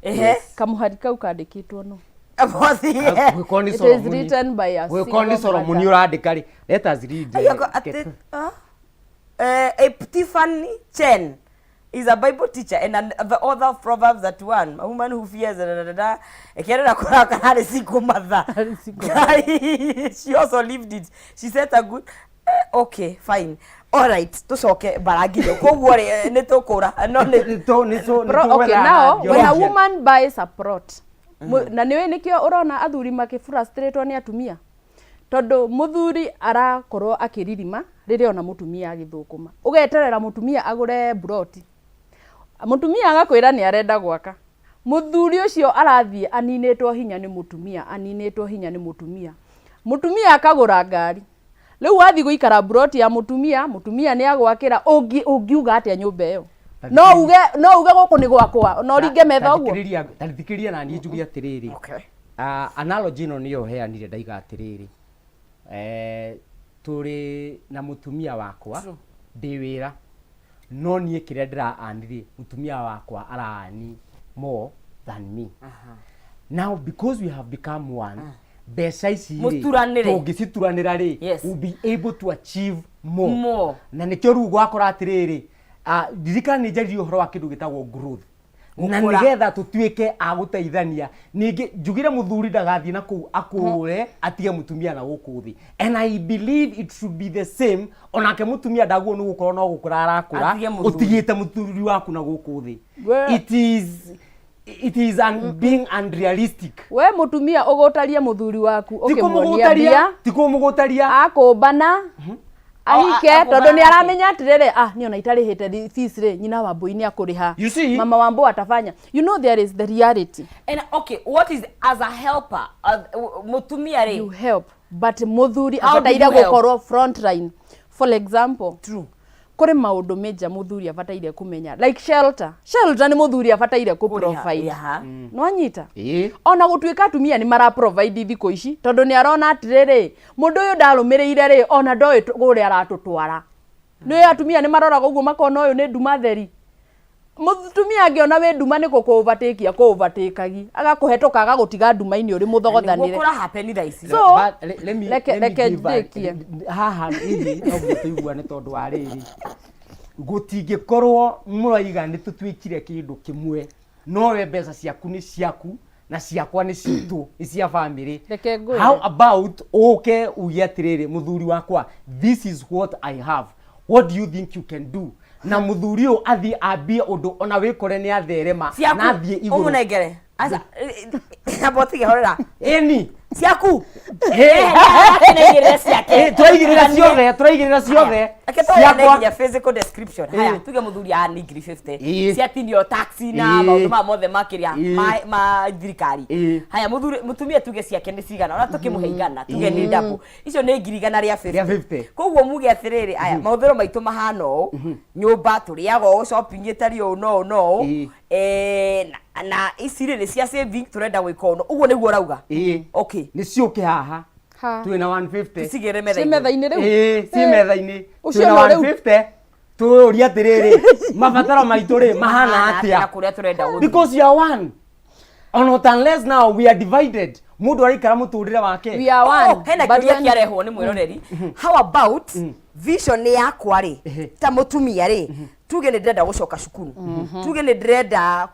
Kamuhari kau kandĩkĩtwo no. Abotige. Gwĩkorwo nĩ It is Solomon. written by a Gwĩkorwo nĩ single Solomon mother. ũrandĩka rĩ, let us read. Ayoko, ati, ah? Tiffany Chen is a Bible teacher and the author of Proverbs 31. A woman who fears da, da, da, da. Ekerera kũraka harĩ single mother. Harĩ single. She also lived it. She set a good okay, fine. All right, tucoke barangire. Koguo rĩ, nĩ tũkũra. No nĩ Nĩ Okay, now when a woman buys a plot, na nĩwe nĩkĩo ũrona athuri makĩfrustratwo nĩ atumia, tondũ mũthuri arakorwo akĩririma rĩrĩa ona mũtumia agĩthũkũma, ũgeterera mũtumia agũre mburoti, mũtumia agakwĩra nĩ arenda gwaka, mũthuri ũcio arathiĩ aninĩtwo hinya nĩ mũtumia, aninĩtwo hinya nĩ mũtumia, mũtumia akagũra ngari, rĩu wathiĩ gũikara mburoti ya mũtumia, mũtumia nĩ agwakĩra, ũngiuga atĩa nyũmba ĩyo? No uge gũkũ nĩ gwakwa no ringe metha ũguo? Tarithikĩrĩria na niĩ njuge atĩrĩrĩ. Analogy ĩno nĩyo heanire, ndaiga atĩrĩrĩ, tũrĩ na mũtumia wakwa ndĩ wĩra, no niĩ kĩrĩa ndĩra-earn rĩ, mũtumia wakwa ara-earn more than me. Now because we have become one, mbeca ici rĩ, Mũturanĩre. tũngĩcituranĩra rĩ, we'll be able to achieve more. More. Na nĩkĩo rĩu gwakora atĩrĩrĩ, ririkana nĩ njaririe ũhoro wa kĩndũ gĩtagwo growth na Gũkũra. Nĩgetha tũtuĩke a gũteithania. Ningĩ njugire mũthuri ndagathiĩ na kũu akũre atige mũtumia na gũkũ thĩ, and I believe it should be the same, onake mũtumia ndaguo nĩ gũkorwo no gũkũra arakũra Atige mũthuri. Ũtigĩte mũthuri waku na gũkũ thĩ, it is being unrealistic. We mũtumia ũgũtarie mũthuri waku Ti ũkĩmuonia kũmũgũtaria mbia. Ti kũmũgũtaria. Akũmbana ahike Akũmbana tondũ nĩ nake. aramenya atĩrĩrĩ, niĩ ona itarĩhĩte fees rĩ, nyina wa mbũi nĩ akũrĩha. You see? Mama wa mbũ atafanya. You know there is the reality. And okay, what is as a helper, mũtumia rĩ? You help, but mũthuri How do abataire you help? gũkorwo front line. For example, True. Kũrĩ maũndũ major mũthuri abataire kũmenya, like shelter. Shelter nĩ mũthuri abataire kũ provide. Nwanyita? Ĩĩ. Ona gũtuĩka atumia nĩ mara provide thikũ ici, tondũ nĩ arona atĩrĩrĩ, mũndũ ũyũ ndarũmĩrĩire rĩ, ona ndoĩ kũrĩa aratũtwara. Nĩ atumia nĩ maroraga ũguo makona ũyũ nĩ nduma theri. Mũtumia angĩona wĩ nduma nĩ gũkũ-overtake akũ-overtake, agakũhetũka, agagũtiga nduma-inĩ ũrĩ mũthogothanĩre. Nĩguo kũra happen thaa ici. So, But let me, let me reke give a- ndĩkie. Haha hihi no nginya tũiguane, tondũ wa rĩrĩ, gũtingĩkorwo mũraiga nĩ tũtuĩkire kĩndũ kĩmwe, no we mbeca ciaku nĩ ciaku na ciakwa nĩ citũ, nĩ cia family. Reke ngwĩre. How about ũke uge atĩrĩrĩ, mũthuri wakwa, this is what I have, what do you think you can do? Na mũthuri ũyũ athiĩ ambie ũndũ ona wĩkore nĩ atherema Ciaku na athiĩ igũrũ. Ũmũnengere. Aca, amba ũtige horera. Ĩni. Ciaku. Ĩ. Akenaigĩrĩra ciake. Ĩ, tũraigĩrĩra ciothe, tũraigĩrĩra ciothe. Reke tũheane Ciakwa. nginya physical description. Haya, Ĩ. tuge mũthuri aya nĩ 1,050. Ĩ. Ciatinio taxi na Ĩ. maũndũ maya mothe makĩria Ĩ. ma thirikari. Ĩ. Haya, mũthuri mũtumia tuge ciake nĩ cigana, ona tũkĩmũhe 100, tuge nĩ double. Icio nĩ 150,000. Rĩa 50. Koguo muge atĩrĩrĩ, aya mahũthĩro maitũ mahana ũũ, nyũmba tũrĩaga ũũ, shopping ĩtariĩ ũũ na ũũ na ũũ. Ĩ. Eh, na ici rĩ nĩ cia saving tũrenda gwĩka ũũ. Ũguo nĩguo ũrauga? Ĩ. Okay. Nĩ ciũke haha. Ha. Twĩna 150. Tũcigĩrĩre Ciĩ metha-inĩ. metha-inĩ rĩu? Ĩ, ciĩ Eh. metha-inĩ. Ũcio Twĩna no rĩu. 150. Tũũrie atĩrĩrĩ, mabataro maitũ rĩ mahana Na atĩa? kũrĩa tũrenda gũthiĩ. Because you are one. Not unless now we are divided. Mũndũ araikara mũtũrĩre wake. We are one. Oh, hena but kĩũria when- kĩarehwo nĩ mwĩroreri. How about vision yakwa rĩ, ta mũtumia rĩ, tuge nĩ ndĩrenda gũcoka cukuru, tuge nĩ ndĩrenda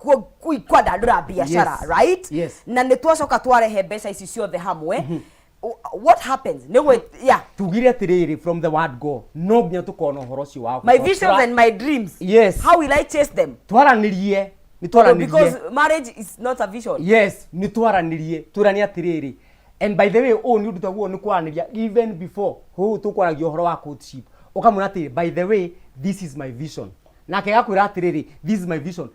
kwandandũra biacara, Yes. right? Yes. Na nĩ twacoka twarehe mbeca ici ciothe hamwe, what happens nĩ gwĩ yeah Tugire atĩrĩrĩ, from the word go no nginya tũkona ũhoro ũcio wa my visions and my dreams, Yes. how will I chase them? Twaranĩrie, nĩ twaranĩrie. Because marriage is not a vision. Yes, nĩ twaranĩrie, twĩrane atĩrĩrĩ, and by the way, ũũ nĩ ũndũ taguo nĩ kwaranĩria even before hũũ tũkwaragia ũhoro wa courtship, ũkamwĩra atĩrĩ, by the way, this is my vision, nake agakwĩra atĩrĩrĩ, this is my vision.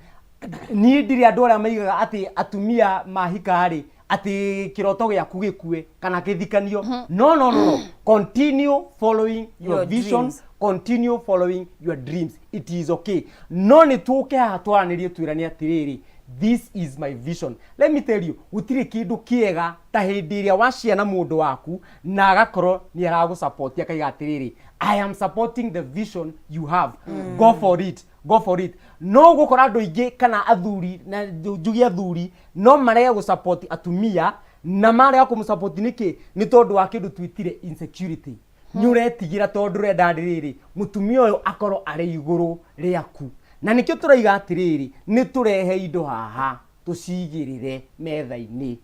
Niĩ ndirĩ andũ arĩa maigaga atĩ atumia mahika rĩ, atĩ kĩroto gĩaku gĩkue kana gĩthikanio. No, no, no, no, continue following your Your vision. Dreams. Continue following your dreams, it is okay. No nĩ tũke haha twaranĩrie, twĩrane atĩrĩrĩ, this is my vision. Let me tell you, gũtirĩ kĩndũ kĩega ta hĩndĩ ĩrĩa waciana mũndũ waku na agakorwo nĩ aragũsupport, akaiga atĩrĩrĩ, I am supporting the vision you have, go for it, go for it. No gũkora andũ aingĩ kana athuri, na njuge athuri no marege gũsupport atumia, na marega kũmũsupport nĩkĩ? Nĩ tondũ wa kĩndũ twĩtire insecurity. Nĩ ũretigĩra tondũ ũrenda rĩrĩ mũtumia ũyũ akorwo arĩ igũrũ rĩaku, na nĩkĩo tũraiga atĩrĩrĩ, nĩ tũrehe indo haha tũcigĩrĩre metha-inĩ,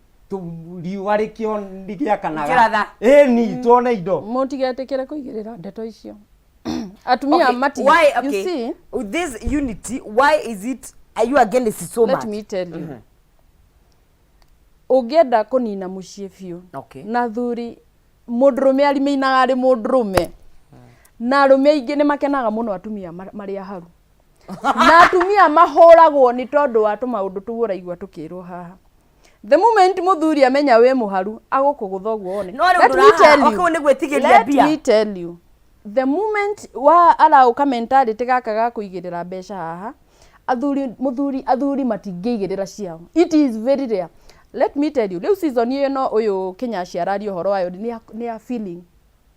riũa rĩkĩakanaga. Kĩratha. Ĩni tuone indo. Mũtigetĩkĩre kũigĩrĩra ndeto icio atumia Okay, mati. Why? You Okay, see, with this unity, why is it, are you against it so let much? Me tell you, ũngĩenda kũnina mũciĩ biũ na thuri, mũndũrũme arimeinaga arĩ mũndũrũme, na arũme aingĩ nĩ makenaga mũno atumia marĩ aharu, na atumia mahũragwo nĩ tondũ wa tũmaũndũ tũu ũraigua tũkĩrwo haha. The moment mũthuri amenya wĩ mũharu, agũkũgũtha ũguo one. No rĩu Let me ndũraha- tell you. okay, nĩ gwĩtigĩria Let mbia. me tell you, the moment wa araũka mentality gaka ga kũigĩrĩra mbeca haha, athuri, mũthuri, athuri matingĩigĩrĩra ciao, it is very rare. Let me tell you, rĩu season ĩno ũyũ Kenya araria ũhoro wayo nĩ ya feeling,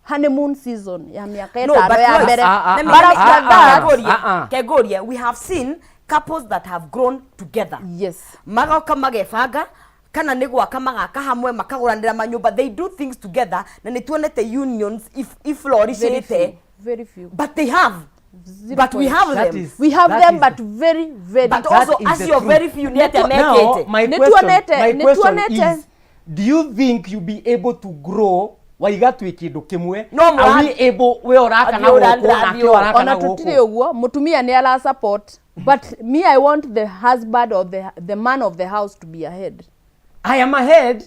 honeymoon season ya mĩaka No, 5 but ya Lois, mbere. Ah, ah, let me- But let me- after that, Kengoria, ah. Kengoria, we have seen couples that have grown together, magoka magebanga kana nĩ gwaka magaka hamwe, makagũranĩra manyũmba, they do things together, na nĩ tuonete unions if Very iflourishĩte. Few, very few. But they have Zero but we point. have That them. We have that them, but very, very But That also is the acio truth. very few nĩ atĩa Now, mekĩte? my Nĩ question, my nĩ question is, do you think you be able to grow waiga twĩ kĩndũ kĩmwe? No, Are we able, we ũraka na Athiĩ gũkũ ũra- nake ũraka Ona na tutire gũkũ? ũguo, mũtumia nĩ ara support, but me, I want the husband or the man of the house to be ahead. I am ahead.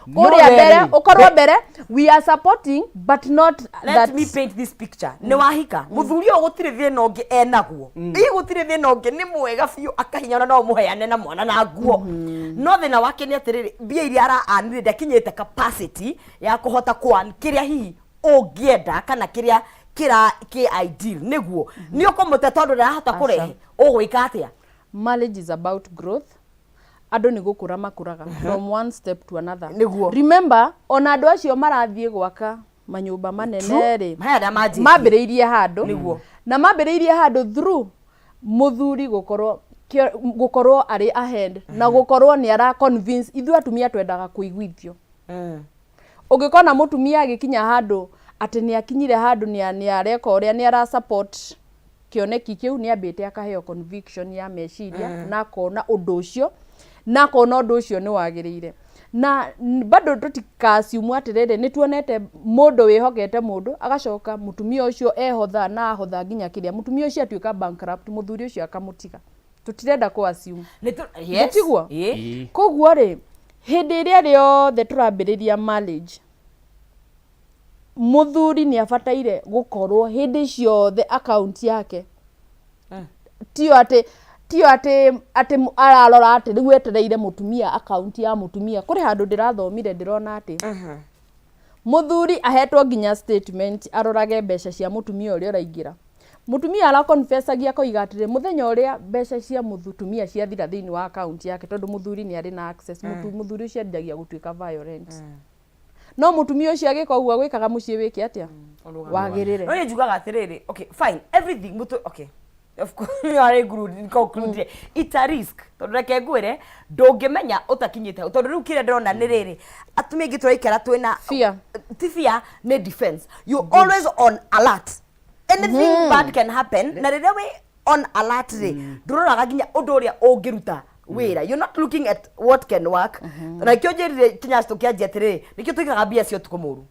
No Kũrĩa mbere, rĩrĩ, ũkorwo mbere. We are supporting, but not Let that. me paint this picture. Nĩ wahika, mũthuri ũyũ gũtirĩ thĩna ũngĩ enaguo, ĩ gũtirĩ thĩna ũngĩ, nĩ mwega biũ, akahinya ona no mũheane na mwana na nguo, no thĩna wake nĩ atĩrĩrĩ, mbia iria araanire ndakinyĩte capacity ya kũhota kwan kĩrĩa hihi ũngĩenda kana kĩrĩa kĩra kĩ ideal nĩguo nĩ ũkũmũte tondũ ndarahota kũrehe. Ũgwĩka atĩa? Marriage is about growth. Andũ nĩ gũkũra makũraga from one step to another. Nĩguo. Remember, ona andũ acio marathiĩ gwaka manyũmba manene rĩ, Haya arĩa manjĩtie. Mambĩrĩirie handũ. Nĩguo. Na mambĩrĩirie handũ through mũthuri gũkorwo arĩ ahead na gũkorwo nĩ ara convince. Ithuĩ atumia twendaga kũiguithio. Ũngĩkona mũtumia agĩkinya handũ atĩ nĩ akinyire handũ nĩ areka ũrĩa nĩ ara support kĩoneki kĩu, nĩ ambĩte akaheo conviction ya meciria na akona ũndũ ũcio nĩ wagĩrĩire. Na bado tũtikaciumu atĩrĩrĩ, nĩ tuonete mũndũ wĩhokete mũndũ agacoka mũtumia ũcio ehotha na ahotha nginya kĩrĩa mũtumia ũcio atuĩka bankrupt, mũthuri ũcio akamũtiga. Tũtirenda kũ assume. Yes. Tiguo? Ĩĩ. Koguo rĩ, hĩndĩ ĩrĩa rĩothe tũrambĩrĩria marriage, mũthuri nĩ abataire gũkorwo hĩndĩ ciothe account yake tio atĩ tio atĩ atĩ ararora atĩ rĩu etereire mũtumia, account ya mũtumia. Kũrĩ handũ ndĩrathomire ndĩrona atĩ mũthuri ahetwo nginya statement arorage mbeca cia mũtumia ũrĩa ũraingĩra. Mũtumia araconfessagia akoiga atĩrĩ, mũthenya ũrĩa mbeca cia mũtumia ciathira thĩinĩ wa account yake, tondũ mũthuri nĩ arĩ na access, mũthuri ũcio anjagia gũtuĩka violent. No mũtumia ũcio agĩka ũguo agwĩkaga mũciĩ wĩke atĩa? Wagĩrĩre. No niĩ njugaga atĩrĩrĩ, okay, fine, everything mũtũ, okay, of course arĩ include conclude it's a risk, tondũ reke ngwĩre, ndũngĩmenya ũtakinyĩte hau, tondũ rĩu kĩrĩa ndĩrona nĩ rĩrĩ, atumia aingĩ tũraikara twĩna Fear. Ti fear, nĩ defense. You always on alert, anything bad can happen, na rĩrĩa wĩ on alert rĩ, ndũroraga nginya ũndũ ũrĩa ũngĩruta wĩra. You're not looking at what can work. Na nĩkĩo njĩrire Kinyaci tũkĩanjia atĩrĩrĩ, nĩkĩo tũigaga mbia cia ũtukũ mũru,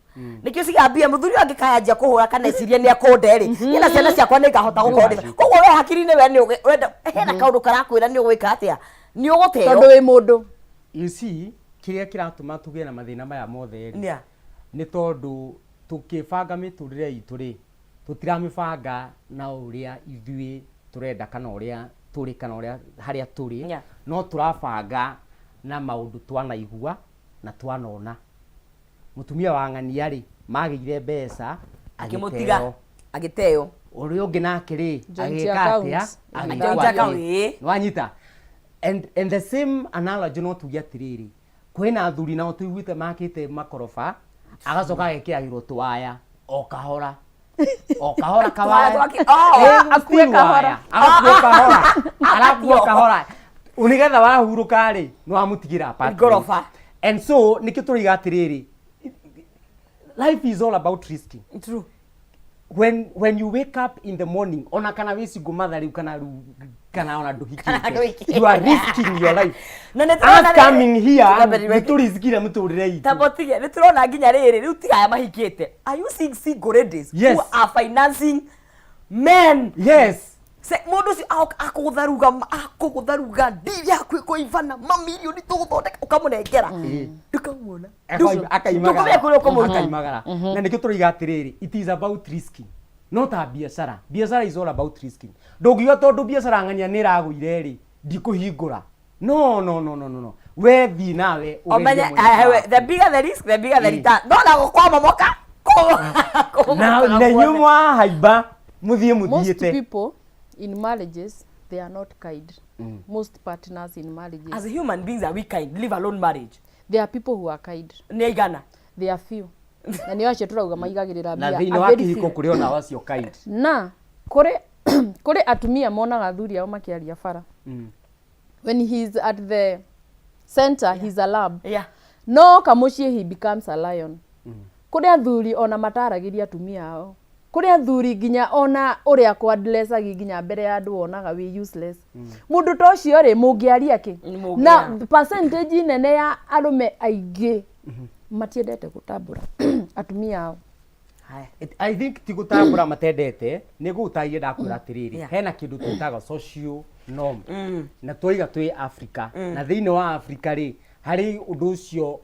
nĩkĩo cigaga mbia mũthuri ũyũ angĩkayanjia kũhũra kana ecirie nĩ akũnde rĩ, niĩ na ciana ciakwa nĩ ngahota gũkorwo ndĩ koguo we hakiri-inĩ we nĩ wenda hena kaũndũ karakwĩra nĩ ũgwĩka atĩa, nĩ ũgũteo. Tondũ wĩ mũndũ. You see, kĩrĩa kĩratũma tũgĩe na mathĩna maya mothe rĩ, nĩ tondũ tũkĩbanga mĩtũrĩre itũ rĩ, tũtiramĩbanga na ũrĩa ithuĩ tũrenda kana ũrĩa tũrĩ kana ũrĩa harĩa tũrĩ, no tũrabanga na maũndũ twanaigua na twanona. Mũtumia wa ng'ania rĩ, magĩire mbeca, akĩmũtiga, agĩteo. Agĩteo. Ũrĩa ũngĩ nake rĩ, Joint agĩka account. atĩa? Joint Agĩkwo account, atĩ. ĩĩ. Nĩwanyita? And the same analogy, no tuge atĩrĩrĩ, kwĩna athuri nao tũiguĩte makĩte makoroba, agacoka agekĩragĩrwo tũwaya o kahora o kahora, kawaya. Oh. Eh, Akue steel kahora. wire. Agakua kahora, arakua kahora, nĩgetha wahurũka rĩ, nĩwamũtigĩra apartment. Ngoroba. And so nĩkĩo tũroiga atĩrĩrĩ, life is all about risking. True. When you wake up in the morning, ona kana wĩ single mother rĩu, kana rĩu kana ona Kana ndũhikĩte, ndũhikĩte. you are risking your life. Na nĩ tũrona Us coming here, nĩ tũriskire mũtũrĩre itũ. Tabotige nĩ tũrona nginya rĩrĩ rĩu tigaya mahikĩte. Are you seeing single ladies who are financing men? Yes. Se mũndũ ũcio akũgũtharuga, akũgũtharuga ndiri yaku ĩkũibana mamirioni tũgũthondeka, ũkamũnengera, ndũkamuona. Akaimagara. Ndũkũmenya kũrĩa ũkũmũruta. Akaimagara. Na nĩkĩo tũroiga atĩrĩrĩ, it is about risking, no ta biacara. Biacara is all about risking. Ndũngiuga tondũ biacara ng'ania nĩ ĩragũire rĩ, ndikũhingũra. No, no, no, no, no, no, we thiĩ nawe ũgerie Omenye mwena waku. The bigger the risk, the bigger the return, no na gũkwamomoka. Na inyuĩ mwahaimba mũthiĩ Most mũthiĩte. people in marriages, they are not kind. Most partners in marriages, As human beings, are we kind, leave alone marriage? There are people who are kind. Nĩ aigana? They are few, na nĩo acio tũrauga maigagĩrĩra Na mbia. thĩinĩ A wa very kĩhiko few. kũrĩ ona acio kind. Na kũrĩ atumia monaga athuri ao makĩaria bara. When he is at the center, he's a lamb. No kamũciĩ he becomes a lion. Kũrĩ athuri ona mataragĩria atumia ao. Kũrĩ athuri nginya ona ũrĩa kwadressagi nginya mbere ya andũ wonaga wĩ useless. Mũndũ ta ũcio rĩ, mũngĩaria kĩ? Mũngĩa. Na percentage nene ya arũme aingĩ matiendete gũtambũra atumia ao. Haya. I think ti gũtambũra matendete, nĩ gũgũtarĩria ndakwĩra atĩrĩrĩ, hena kĩndũ twĩtaga social norm, na twaiga twĩ Africa, na thĩinĩ wa Africa rĩ, harĩ ũndũ ũcio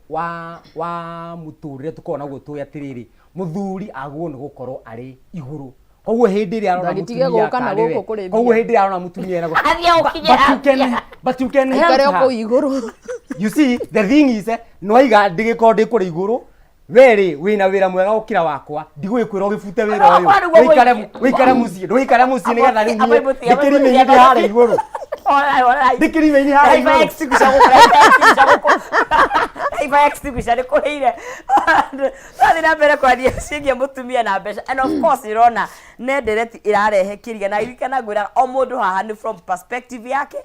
wa mũtũrĩre tũkoragwo naguo tũĩ atĩrĩrĩ, mũthuri agwo nĩ gũkorwo arĩ igũrũ, koguo hĩndĩ ĩrĩa arona Ndagĩtige mũtumia gũka na tarĩ we, gũkũ kũrĩ koguo mbia. hĩndĩ ĩrĩa arona mũtumia ena Athiĩ gũkinyĩra but you can help Aikare o her. kũu igũrũ. You see, the thing is, nĩwaiga ndĩgĩkorwo ndĩ kũrĩa igũrũ, we rĩ, wĩna wĩra mwega gũkĩra wakwa, ndigũgĩkwĩra ũgĩbute wĩra ũyũ. Wakwa nĩguo Wĩikare mũingĩ. wĩikare mũciĩ, ndũikare mũciĩ nĩgetha rĩu niĩ Amwe ndĩkĩrime-inĩ ndĩ harĩa igũrũ, ndĩkĩrime-inĩ harĩa Fire igũrũ. Extinguisher gũkũ, fire extinguisher gũkũ. Fire extinguisher nĩ kũhĩire. Tũrathiĩ na mbere kwaria ciĩgiĩ mũtumia na mbeca, and of course ĩrona nĩ ndereti ĩrarehe kĩriga, na ririkana ngwĩraga o mũndũ haha nĩ from perspective yake.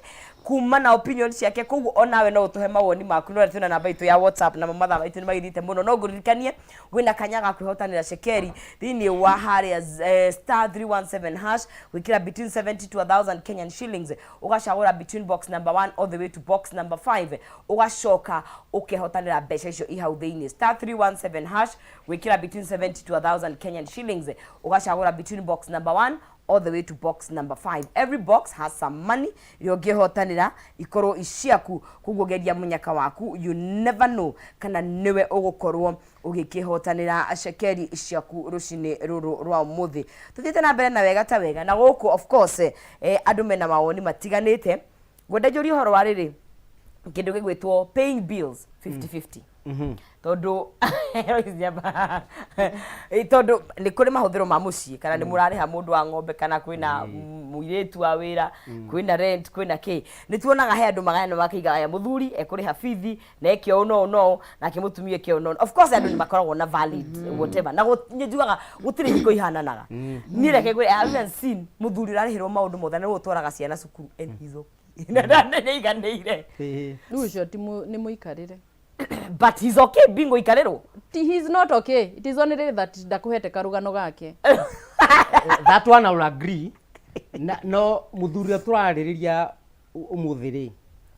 Kuma na opinion ciake, koguo onawe no ũtũhe mawoni maku no twĩna namba itũ ya WhatsApp na mathaa maitũ nĩ magĩthiĩte mũno. No ngũririkanie wĩna kanya ga kwĩhotanĩra cekeri thĩinĩ wa harĩa star 317 hash, gwĩkĩra between 70 to 1000 Kenyan shillings, ũgacagũra between box number 1 all the way to box number 5, ũgacoka ũkehotanĩra mbeca icio i hau thĩinĩ. Star 317 hash, gwĩkĩra between 70 to 1000 Kenyan shillings, ũgacagũra between box number 1 all the way to box number 5. Every box has some money iria ũngĩhotanĩra ikorwo iciaku. Koguo geria mũnyaka waku, you never know kana nĩwe ũgũkorwo ũgĩkĩhotanĩra cekeri ciaku rũcinĩ rũrũ rwa ũmũthĩ. Tũthiĩte na mbere na Wega ta Wega, na gũkũ of course andũ mena mawoni matiganĩte. Ngwenda njũrie ũhoro wa rĩrĩ kĩndũ gĩgwĩtwo paying bills 50-50, tondũ tondũ nĩ kũrĩ mahũthĩro ma mũciĩ, kana nĩ mũrarĩha mũndũ wa ng'ombe, kana kwĩna mũirĩtu wa wĩra, kwĩna rent, kwĩna kĩ. Nĩ tuonaga he andũ magayana makaiga aya mũthuri ekũrĩha bithi na eke ũũ no ũũ no ũũ, nake mũtumia eke ũũ no ũũ. Of course andũ nĩ makoragwo na valid whatever, na niĩ njugaga gũtirĩ hiko ihananaga. Niĩ reke ngwĩre, I have even seen mũthuri ũrarĩhĩrwo maũndũ mothe na nĩwe ũtwaraga ciana cukuru and he's okay na nĩaiganĩire. Rĩu ũcio ti nĩ mũikarĩre. But he's okay being gũikarĩrwo. Ti, he is not okay. It is only that ndakũhete karũgano gake. That one I will agree. Na, no mũthuri ũrĩa tũrarĩrĩria ũmũthĩ rĩ,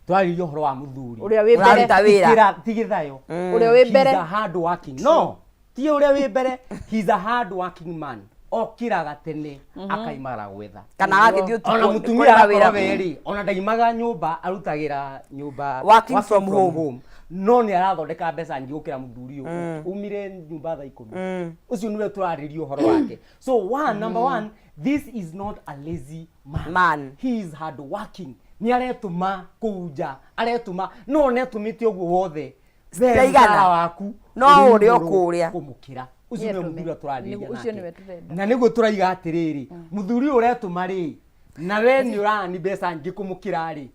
tũrarĩrĩria ũhoro wa mũthuri ũrĩa wĩ mbere. Ũraruta wĩra. Ti gĩthayo. Ũrĩa wĩ mbere. He's a hard working, no ti ũrĩa wĩ mbere, he's a hard working man, okĩraga tene akaimara gwetha kana agagĩthiĩ ũtukũ ona nĩ mũtumia kũrĩ mawĩra. agakorwo werĩ ona ndaimaga nyũmba, arutagĩra nyũmba. Working from home. No nĩ arathondeka mbeca nyingĩ gũkĩra mũthuri ũyũ umire nyũmba thaa 10. Ũcio nĩwe tũrarĩria ũhoro wake. So one, number one, this is not a lazy man. Man. He is hard working, nĩ aretũma kũu nja, aretũma no netũmĩte ũguo wothe we Ciraigana. mũcara waku No ũrĩ ũrĩa igũrũ ũkũrĩa. kũmũkĩra. Ũcio nĩwe Nĩetũme. mũthuri ũrĩa tũrarĩrĩria Ũcio nake. nĩwe tũrenda. Na nĩguo tũraiga atĩrĩrĩ, mũthuri ũyũ ũretũma rĩ, na we nĩ ũrani mbeca nyingĩ kũmũkĩra rĩ,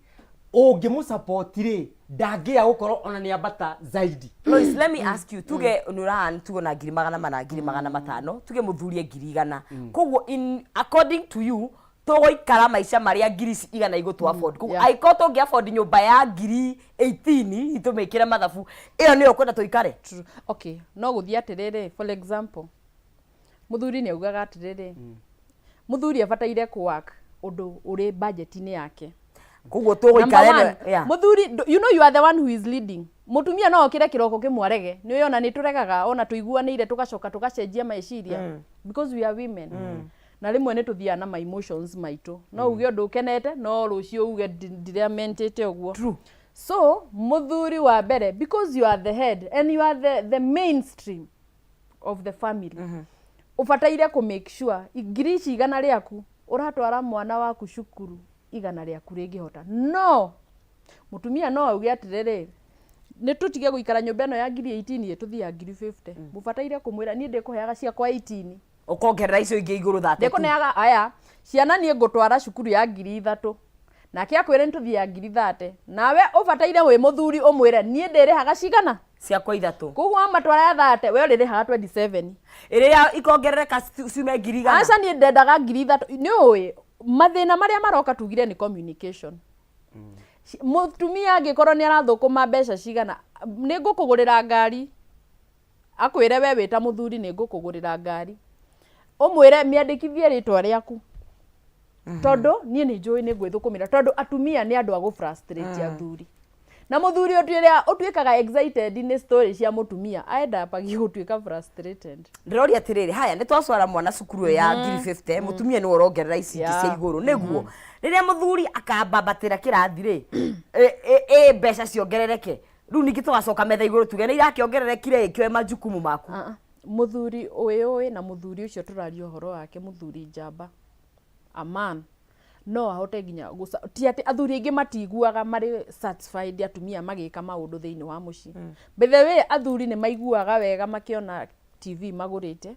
ũngĩmũsupport rĩ, ndangĩya gũkorwo ona nĩ ambata zaidi. Lois, let me ask you, tuge nĩ ũraearn tuge na 400,000, 500,000, tuge mũthuri e 100,000. Koguo in according to you tũgũikara maica marĩa ngiri ici igana igũtũ afford. Koguo angĩkorwo tũngĩ afford nyũmba ya ngiri 18 tũmĩkĩre mathabu, ĩyo nĩyo ũkwenda tũikare? True. Okay, no gũthiĩ atĩrĩrĩ, for example, mũthuri nĩ augaga atĩrĩrĩ, mũthuri abataire kũ work ũndũ ũrĩ budget-inĩ yake. Koguo Number tũgũikara one, yeah. mũthuri, you know you are the one who is leading. Mũtumia no okĩre kĩroko kĩmwe arege. Nĩ ona nĩ tũregaga, ona tũiguanĩire tũgacoka tũgacenjia meciria because we are women. Na rĩmwe nĩ tũthiaga na my emotions maitũ. No uge ũndũ ũkenete, no rũciũ uge ndiramentĩte ũguo. True. So, mũthuri wa mbere, because you are the head and you are the mainstream of the family, ũbataire kũ make sure ngiri ici 100 rĩaku ũratwara mwana waku cukuru, 100 rĩaku rĩngĩhota. No mũtumia no auge atĩrĩrĩ, nĩ tũtige gũikara nyũmba ĩno ya ngiri 18, tũthiĩ ya ngiri 50. Mũbataire kũmwĩra niĩ ndĩkũheaga ciakwa 18, ũkongerera icio ingĩ igũrũ 32. Ndĩkũneaga aya ciana, niĩ ngũtwara cukuru ya 3000, nake akwĩre nĩ tũthiĩ ya ngiri 30, nawe ũbataire wĩ mũthuri ũmwĩre niĩ ndĩrĩhaga cigana? Ciakwa ithatũ. Koguo wamatwara ya 30, we ũrĩrĩhaga 27. Ĩrĩa ikongerereka ciume 100,000. Aca, niĩ ndendaga 3000. Nĩ ũĩ mathĩna marĩa maroka tugire nĩ communication. Mũtumia angĩkorwo nĩ arathũkũma mbeca cigana, nĩ ngũkũgũrĩra ngari, akwĩre we wĩ ta mũthuri nĩ ngũkũgũrĩra ngari, ũmwĩre mĩandĩkithie rĩtwa rĩaku, tondũ niĩ nĩ njũĩ nĩ ngwĩthũkũmĩra, tondũ atumia nĩ andũ a gũ frustrate athuri, na mũthuri ũrĩa ũtuĩkaga excited nĩ story cia mũtumia aendapagia gũtuĩka frustrated. Ndĩroria atĩrĩrĩ, haya nĩ twacwara mwana cukuru ĩyo ya ngiri 50, mũtumia nĩwe ũrongerera ici ingĩ cia igũrũ, nĩguo rĩrĩa mũthuri akambambatĩra kĩrathi rĩ, ĩ mbeca ciongerereke, rĩu ningĩ tũgacoka metha igũrũ tuge nĩ irakĩongererekire, ĩkĩoe majukumu maku. Ah, ah. Mũthuri ũĩ na mũthuri ũcio tũraria ũhoro wake, mũthuri njamba, a man no ahote nginya ti atĩ athuri aingĩ matiguaga marĩ satisfied atumia magĩka maũndũ thĩinĩ wa mũciĩ. By the way, athuri nĩ maiguaga wega makĩona TV magũrĩte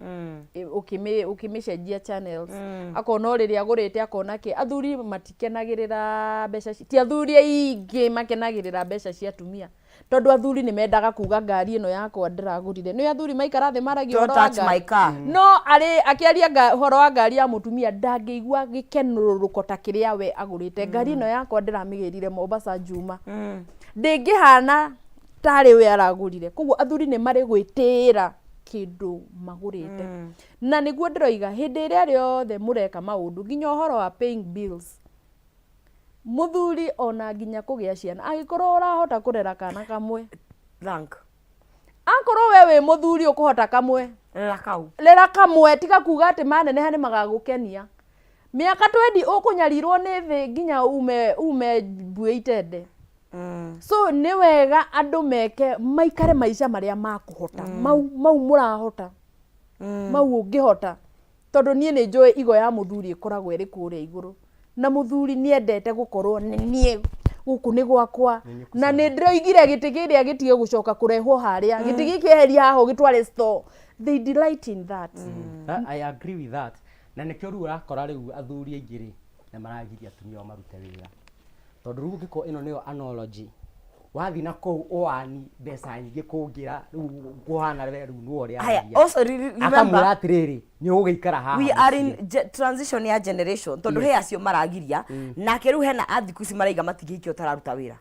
ũkĩmĩcenjia channels, akona o rĩrĩa agũrĩte, akona kĩ. Athuri matikenagĩrĩra mbeca ti athuri aingĩ makenagĩrĩra mbeca cia atumia. Tondũ athuri nĩ mendaga kuga ngari ĩno yakwa ndĩragũrire. Nĩ athuri maikara thĩ maragia Don't ũhoro wa touch my ngari. car. No arĩ akĩaria ũhoro wa ngari ya mũtumia ndangĩigua gĩkenũrũrũko ta kĩrĩa we agũrĩte. Ngari ĩno yakwa ndĩramĩgĩrire Mombasa Juma. Ndĩngĩhana tarĩ we aragũrire. Koguo athuri nĩ marĩ gwĩtĩĩra kĩndũ magũrĩte. Na nĩguo ndĩroiga hĩndĩ ĩrĩa rĩothe mũreka maũndũ nginya ũhoro wa paying bills. Mũthuri ona nginya kũgĩa ciana angĩkorwo ũrahota kũrera kana kamwe. Thank. Akorwo we wĩ mũthuri ũkũhota kamwe. Rera kau. Rera kamwe tiga kuga atĩ maneneha nĩ magagũkenia. Mĩaka twendi ũkũnyarirwo nĩ thĩ nginya ume ume mbuĩ itende. So nĩ wega andũ meke maikare maica marĩa makũhota. Mau mau mũrahota. Mau ũngĩhota. Tondũ niĩ nĩ njũĩ igo ya mũthuri ĩkoragwo ĩrĩ kũrĩa igũrũ. Na mũthuri nĩ endete gũkorwo nĩ niĩ gũkũ nĩ gwakwa. Na nĩ ndĩroigire gĩtĩ kĩrĩa gĩtige gũcoka kũrehwo harĩa. Gĩtĩ gĩkĩ eheria haha ũgĩtware store. They delight in that. I agree with that. Na nĩkĩo rĩu ũrakora rĩu athuri aingĩ rĩ, nĩ maragiria atumia ao marute wĩra. Tondũ rĩu ũngĩkorwo ĩno nĩyo analogy, wathiĩ na kũu ũwani mbeca nyingĩ kũngĩra rĩu kũhana we rĩu nĩwe ũrĩa Haya, aragia. also remember Akamwĩra atĩrĩrĩ, nĩ ũgũgĩikara haha we are in mũciĩ. transition ya generation tondũ he acio maragiria nake rĩu hena a thikũ ici maraiga matingĩhikia ũtararuta wĩra.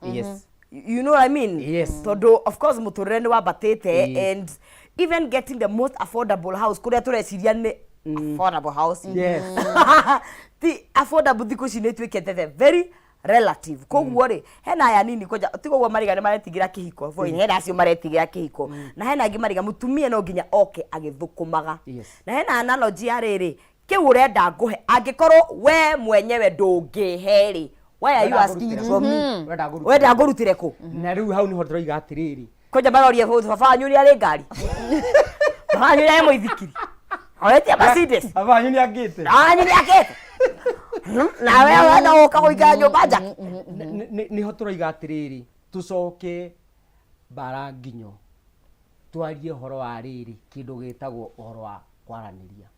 You know what I mean? Yes. Tondũ of course mũtũrĩre nĩ wambatĩte and even getting the most affordable house kũrĩa tũreciria nĩ affordable house. Ti affordable thikũ ici nĩ ituĩkĩte the very relative. Koguo rĩ, hena aya nini kwanja tiga ũguo mariga nĩ maretigĩra kĩhiko. For hena acio maretigĩra kĩhiko. Na hena angĩ mariga mũtumia no nginya oke agĩthũkũmaga. Na hena analogy ya rĩrĩ, kĩu ũrenda ngũhe angĩkorwo we mwenyewe ndũngĩhe rĩ, why are you asking it from me? Wenda ngũrutĩre. Wenda ngũrutĩre kũ? Na rĩu hau nĩho ndĩroiga atĩrĩrĩ. Kwanja maroria baba wanyu nĩ arĩ ngari. Baba wanyu nĩ arĩ mũithikiri. Oetie Mercedes. Baba wanyu nĩ angĩte. Baba wanyu nĩ akĩte. Nawe ũrenda gũka gũikara nyũmba njake. Nĩho tũroiga atĩrĩrĩ, tũcoke mbara nginyo, twarie ũhoro wa rĩrĩ, kĩndũ gĩtagwo ũhoro wa kwaranĩria,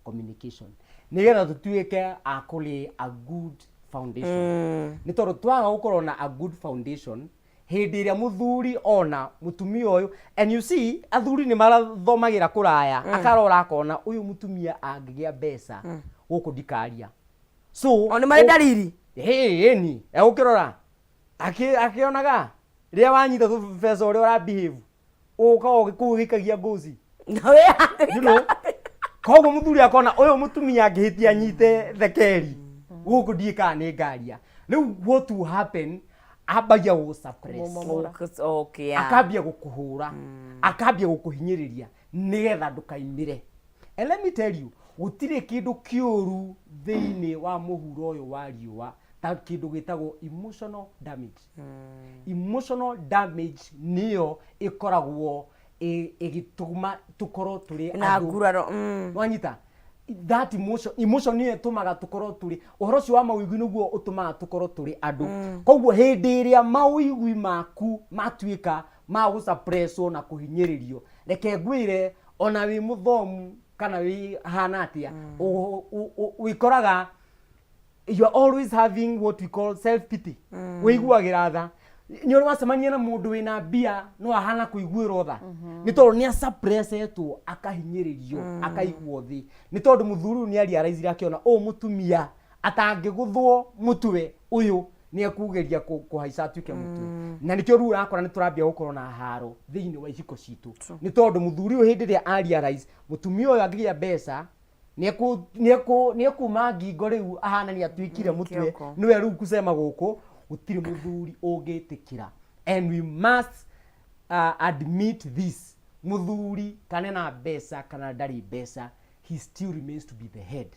communication, nĩgetha tũtuĩke a kũ lay a good foundation. Nĩ tondũ twaga gũkorwo na a good foundation, hĩndĩ ĩrĩa mũthuri ona mũtumia ũyũ, and you see athuri nĩ marathomagĩra kũraya, akarora akona ũyũ mũtumia angĩgĩa mbeca gũkũ ndikaria. So O nĩ marĩ ndariri. Hĩ, ĩni, egũkĩrora akĩonaga rĩrĩa wanyita tũbeca ũrĩa ũra behave, ũka kũu ũgĩikagia ngozi. You know? Koguo mũthuri akona ũyũ mũtumia angĩhĩtia anyite thekeri gũkũ ndiĩ kana nĩ ngaria. Rĩu what will happen, ambagia gũgũ suppress. Kũmomora. Okay, yeah. Akambia gũkũhũra, akambia gũkũhinyĩrĩria nĩgetha ndũkaimĩre. And let me tell you, gũtirĩ kĩndũ kĩũru thĩinĩ wa mũhuro ũyũ wa riũa ta kĩndũ gĩtagwo emotional damage. Emotional damage nĩyo ĩkoragwo ĩgĩtũma tũkorwo tũrĩ Na andũ nguraro. Wanyita? That emotion nĩyo ĩtũmaga tũkorwo tũrĩ ũhoro ũcio wa mawĩigwi nĩguo ũtũmaga tũkorwo tũrĩ andũ. Koguo hĩndĩ ĩrĩa mawĩigwi maku matuĩka ma gũsuppresswo na kũhinyĩrĩrio, reke ngwĩre ona wĩ mũthomu kana wĩ hana atĩa, wĩkoraga you are always having what we call self pity. Wĩiguagĩra tha. Nĩ ũrĩ wacemania na mũndũ wĩna mbia no ahana kũiguĩrwo tha, nĩ tondũ nĩ asuppressetwo, akahinyĩrĩrio, akaigwo thĩ, nĩ tondũ mũthuri ũyũ nĩ arealizire akĩona ũyũ mũtumia atangĩgũthwo mũtwe ũyũ nĩ ekũgeria kũhaica atuĩke mũtwe. Na nĩkĩo rĩu ũrakora nĩ tũrambia gũkorwo na haro thĩinĩ wa ihiko citũ, nĩ tondũ mũthuri ũyũ hĩndĩ ĩrĩa a realize mũtumia ũyũ angĩgĩa mbeca nĩ ekuma ngingo rĩu ahana nĩ atuĩkire mũtwe, kĩoko. nĩwe rĩu kusema gũkũ gũtirĩ mũthuri ũngĩtĩkĩra. And we must admit this, mũthuri kana na mbeca kana ndarĩ mbeca, he still remains to be the head.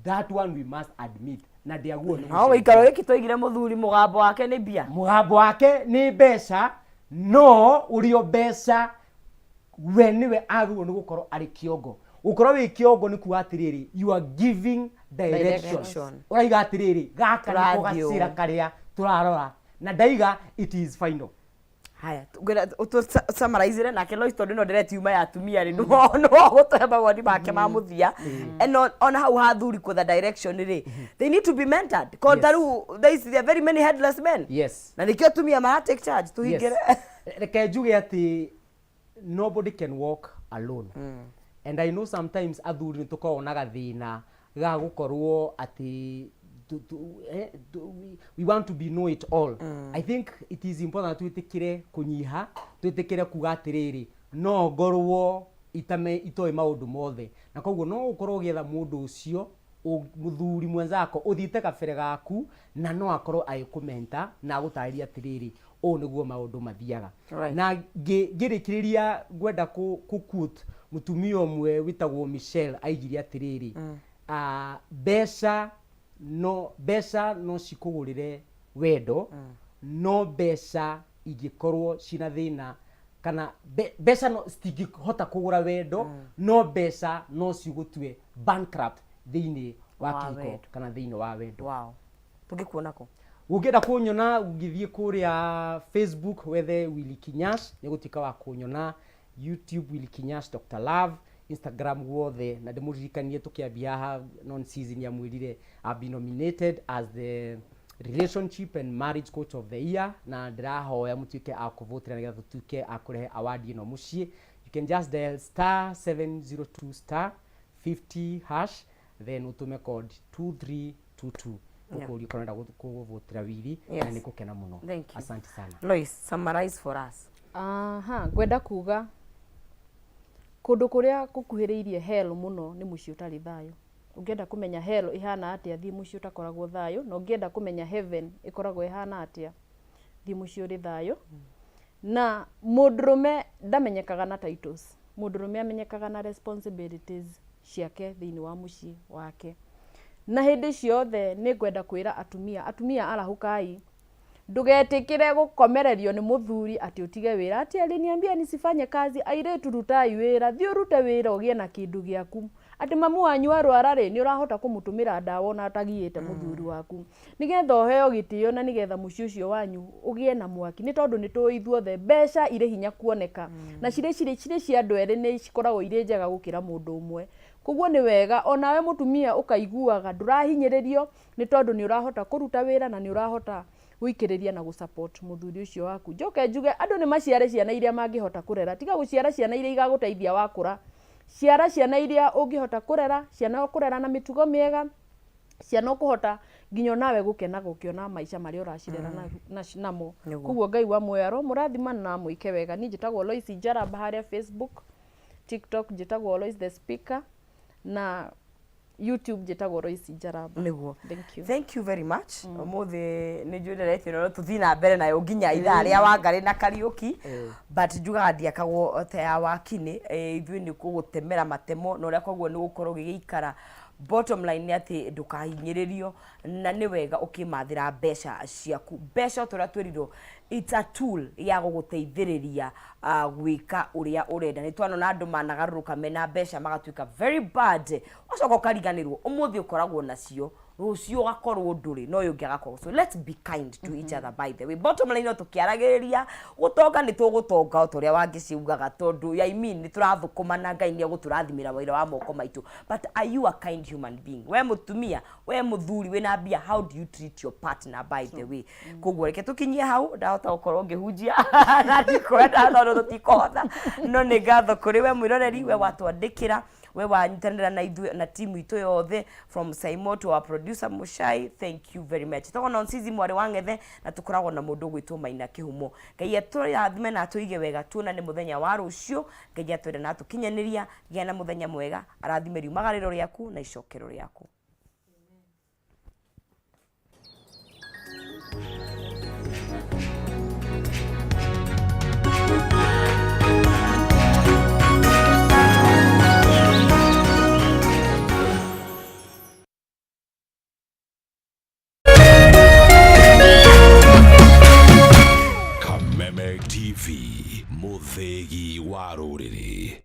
That one we must admit. Na ndĩaguo nĩ No gũcenjia. gĩikaro gĩkĩ twaigire mũthuri mũgambo wake nĩ mbia. Mũgambo wake nĩ mbeca, no ũrĩ o mbeca we nĩwe agĩrĩirwo nĩ gũkorwo arĩ kĩongo. Gũkorwo wĩ kĩongo nĩ kuga atĩrĩrĩ, you are giving direction. Direction. Ũraiga atĩrĩrĩ, gaka nĩko Tũrathiĩ ũũ. gacĩra karĩa tũrarora, na ndaiga it is final. Haya, ngwenda ũtũ-summarizere nake Lois, tondũ ĩno ndĩretiuma ya atumia rĩ, nĩwe ũgũtũhe mawoni make ma mũthia. And ona hau ha athuri kwetha direction rĩ, they need to be mentored. Ko ta rĩu there are very many headless men. Na nĩkĩo atumia mara take charge, tũhingĩre. Reke njuge atĩ nobody can walk alone. And I know sometimes athuri nĩ tũkoragwo na gathĩna ga gũkorwo atĩ we want to be know it all. I think it is important twĩtĩkĩre kũnyiha, twĩtĩkĩre kuga atĩrĩrĩ, no ngorwo itame itoĩ maũndũ mothe, na koguo no ũkorwo ũgĩetha mũndũ ũcio mũthuri mwenzako ũthiĩte kabere gaku, na no akorwo agĩkũmenta na agũtarĩria atĩrĩrĩ, ũũ nĩguo maũndũ mathiaga. Na ngĩrĩkĩrĩria ngwenda kũ quote mũtumia ũmwe wĩtagwo Michelle, aigire atĩrĩrĩ, mbeca no cikũgũrĩre wendo, no mbeca ingĩkorwo cina thĩna kana mbeca no citingĩhota kũgũra wendo, no mbeca no cigũtue bankrupt thĩinĩ wa Wa kĩhiko wendo. kana thĩinĩ wa wendo. Wow, tũngĩkuona kũ? Ũngĩenda kũnyona, ũngĩthiĩ kũrĩa Facebook wethe Willy Kinyash, nĩ gũtuĩka wa kũnyona, YouTube Willy Kinyash Dr Love, Instagram guothe. Na ndĩmũririkanie tũkĩambia haha non season ya mwĩrire I've been nominated as the relationship and marriage coach of the year, na ndĩrahoya mũtuĩke a kũvotera nĩgetha tũtuĩke a kũrehe award ĩno mũciĩ. You can just dial *702 *50 hash, then ũtũme code 2322 ũkũrio kana ũrenda kũvotera Willy, na nĩ gũkena mũno. Thank you. Asante sana. Lois, summarize for us. Aha, ngwenda kuga kũndũ kũrĩa gũkuhĩrĩirie hell mũno nĩ mũciĩ ũtarĩ thayũ. Ũngĩenda kũmenya hell ĩhana atĩa, thiĩ mũciĩ ũtakoragwo thayũ, na ũngĩenda kũmenya heaven ĩkoragwo ĩhana atĩa, thiĩ mũciĩ ũrĩ thayũ. Na mũndũrũme ndamenyekaga na titles, mũndũrũme amenyekaga na responsibilities ciake thĩinĩ wa mũciĩ wake. Na hĩndĩ ciothe nĩ ngwenda kwĩra atumia, atumia arahũkai, ndũgetĩkĩre gũkomererio nĩ mũthuri atĩ ũtige wĩra, atĩ aliniambia nisifanye kazi. Airĩtu, rutai wĩra, thiĩ ũrute wĩra ũgĩe na kĩndũ gĩaku, atĩ mamu wanyu arwara rĩ, nĩ ũrahota kũmũtũmĩra ndawa ona atagiĩte mũthuri waku, nĩgetha ũheo gĩtĩo na nĩgetha mũciĩ ũcio wanyu ũgĩe na mwaki. Nĩ tondũ nĩ tũĩ ithuothe mbeca irĩ hinya kuoneka, na cirĩ cia andũ erĩ nĩ cikoragwo irĩ njega gũkĩra mũndũ ũmwe. Koguo nĩ wega onawe mũtumia ũkaiguaga ndũrahinyĩrĩrio, nĩ tondũ nĩ ũrahota kũruta wĩra na nĩ ũrahota gũikĩrĩria na gũsupport mũthuri ũcio waku. Njoke njuge andũ nĩ maciare ciana iria mangĩhota kũrera. Tiga gũciara ciana iria igagũteithia wakũra, ciara ciana iria ũngĩhota kũrera, ciana ũkũrera na mĩtugo mĩega, ciana ũkũhota nginya onawe gũkenaga ũkĩona maica marĩa ũracirera namo. Koguo Ngai wa muoyo aromũrathima na mwĩke wega. Niĩ njĩtagwo Lois Njaramba harĩa Facebook, TikTok njĩtagwo Lois the Speaker, na YouTube njĩtagwo Lois Njaramba. Nĩguo. Thank you. Thank you very much. Ũmũthĩ nĩ njũĩ nderetio no tũthiĩ na mbere nayo nginya ithaa rĩa Wangarĩ na Kariũki, but njugaga ndiakagwo ta ya wakini. Ithuĩ nĩ kũgũtemera matemo na ũrĩa koguo nĩ gũkorwo ũgĩgĩikara. Bottom line nĩ atĩ ndũkahinyĩrĩrio, na nĩ wega ũkĩmathĩra mbeca ciaku. Mbeca o ta ũrĩa twĩrirwo, it's a tool ya gũgũteithĩrĩria gwĩka ũrĩa ũrenda. Nĩ twanona andũ managarũrũka mena mbeca magatuĩka very bad, ũgacoka ũkariganĩrwo ũmũthĩ ũkoragwo nacio, rũciũ ũgakorwo ndũrĩ no ũyũ ũngĩ agakorwo. So let's be kind to each other. By the way, bottom line, no tũkĩaragĩrĩria gũtonga, nĩ tũgũtonga o ta ũrĩa wangĩciugaga, tondũ I mean, nĩ tũrathũkũma na Ngai nĩ egũtũrathimĩra wĩra wa moko maitũ. But are you a kind human being? We mũtumia, we mũthuri wĩna mbia, how do you treat your partner, by the way? Koguo reke tũkinyie hau. Ndahota gũkorwo ngĩhunjia na ndikwenda tondũ tũtikũhota, no nĩ ngatho kũrĩ we mwĩroreri, we watwandĩkĩra, we wanyitanĩra na ithuĩ na timu itũ yothe, from Saimo to our producer Mushai, thank you very much. Tũkoragwo na Onsizi mwarĩ wa Ng'ethe, na tũkoragwo na mũndũ ũgwĩtwo Maina Kĩhumo. Ngai atũrathime na atũige wega. Tuonane mũthenya wa rũciũ Ngai atwenda na atũkinyanĩria. Gĩa na mũthenya mwega, arathime riumagarĩro rĩaku na icokero rĩaku. Kameme TV, mũthĩgi wa rũrĩrĩ.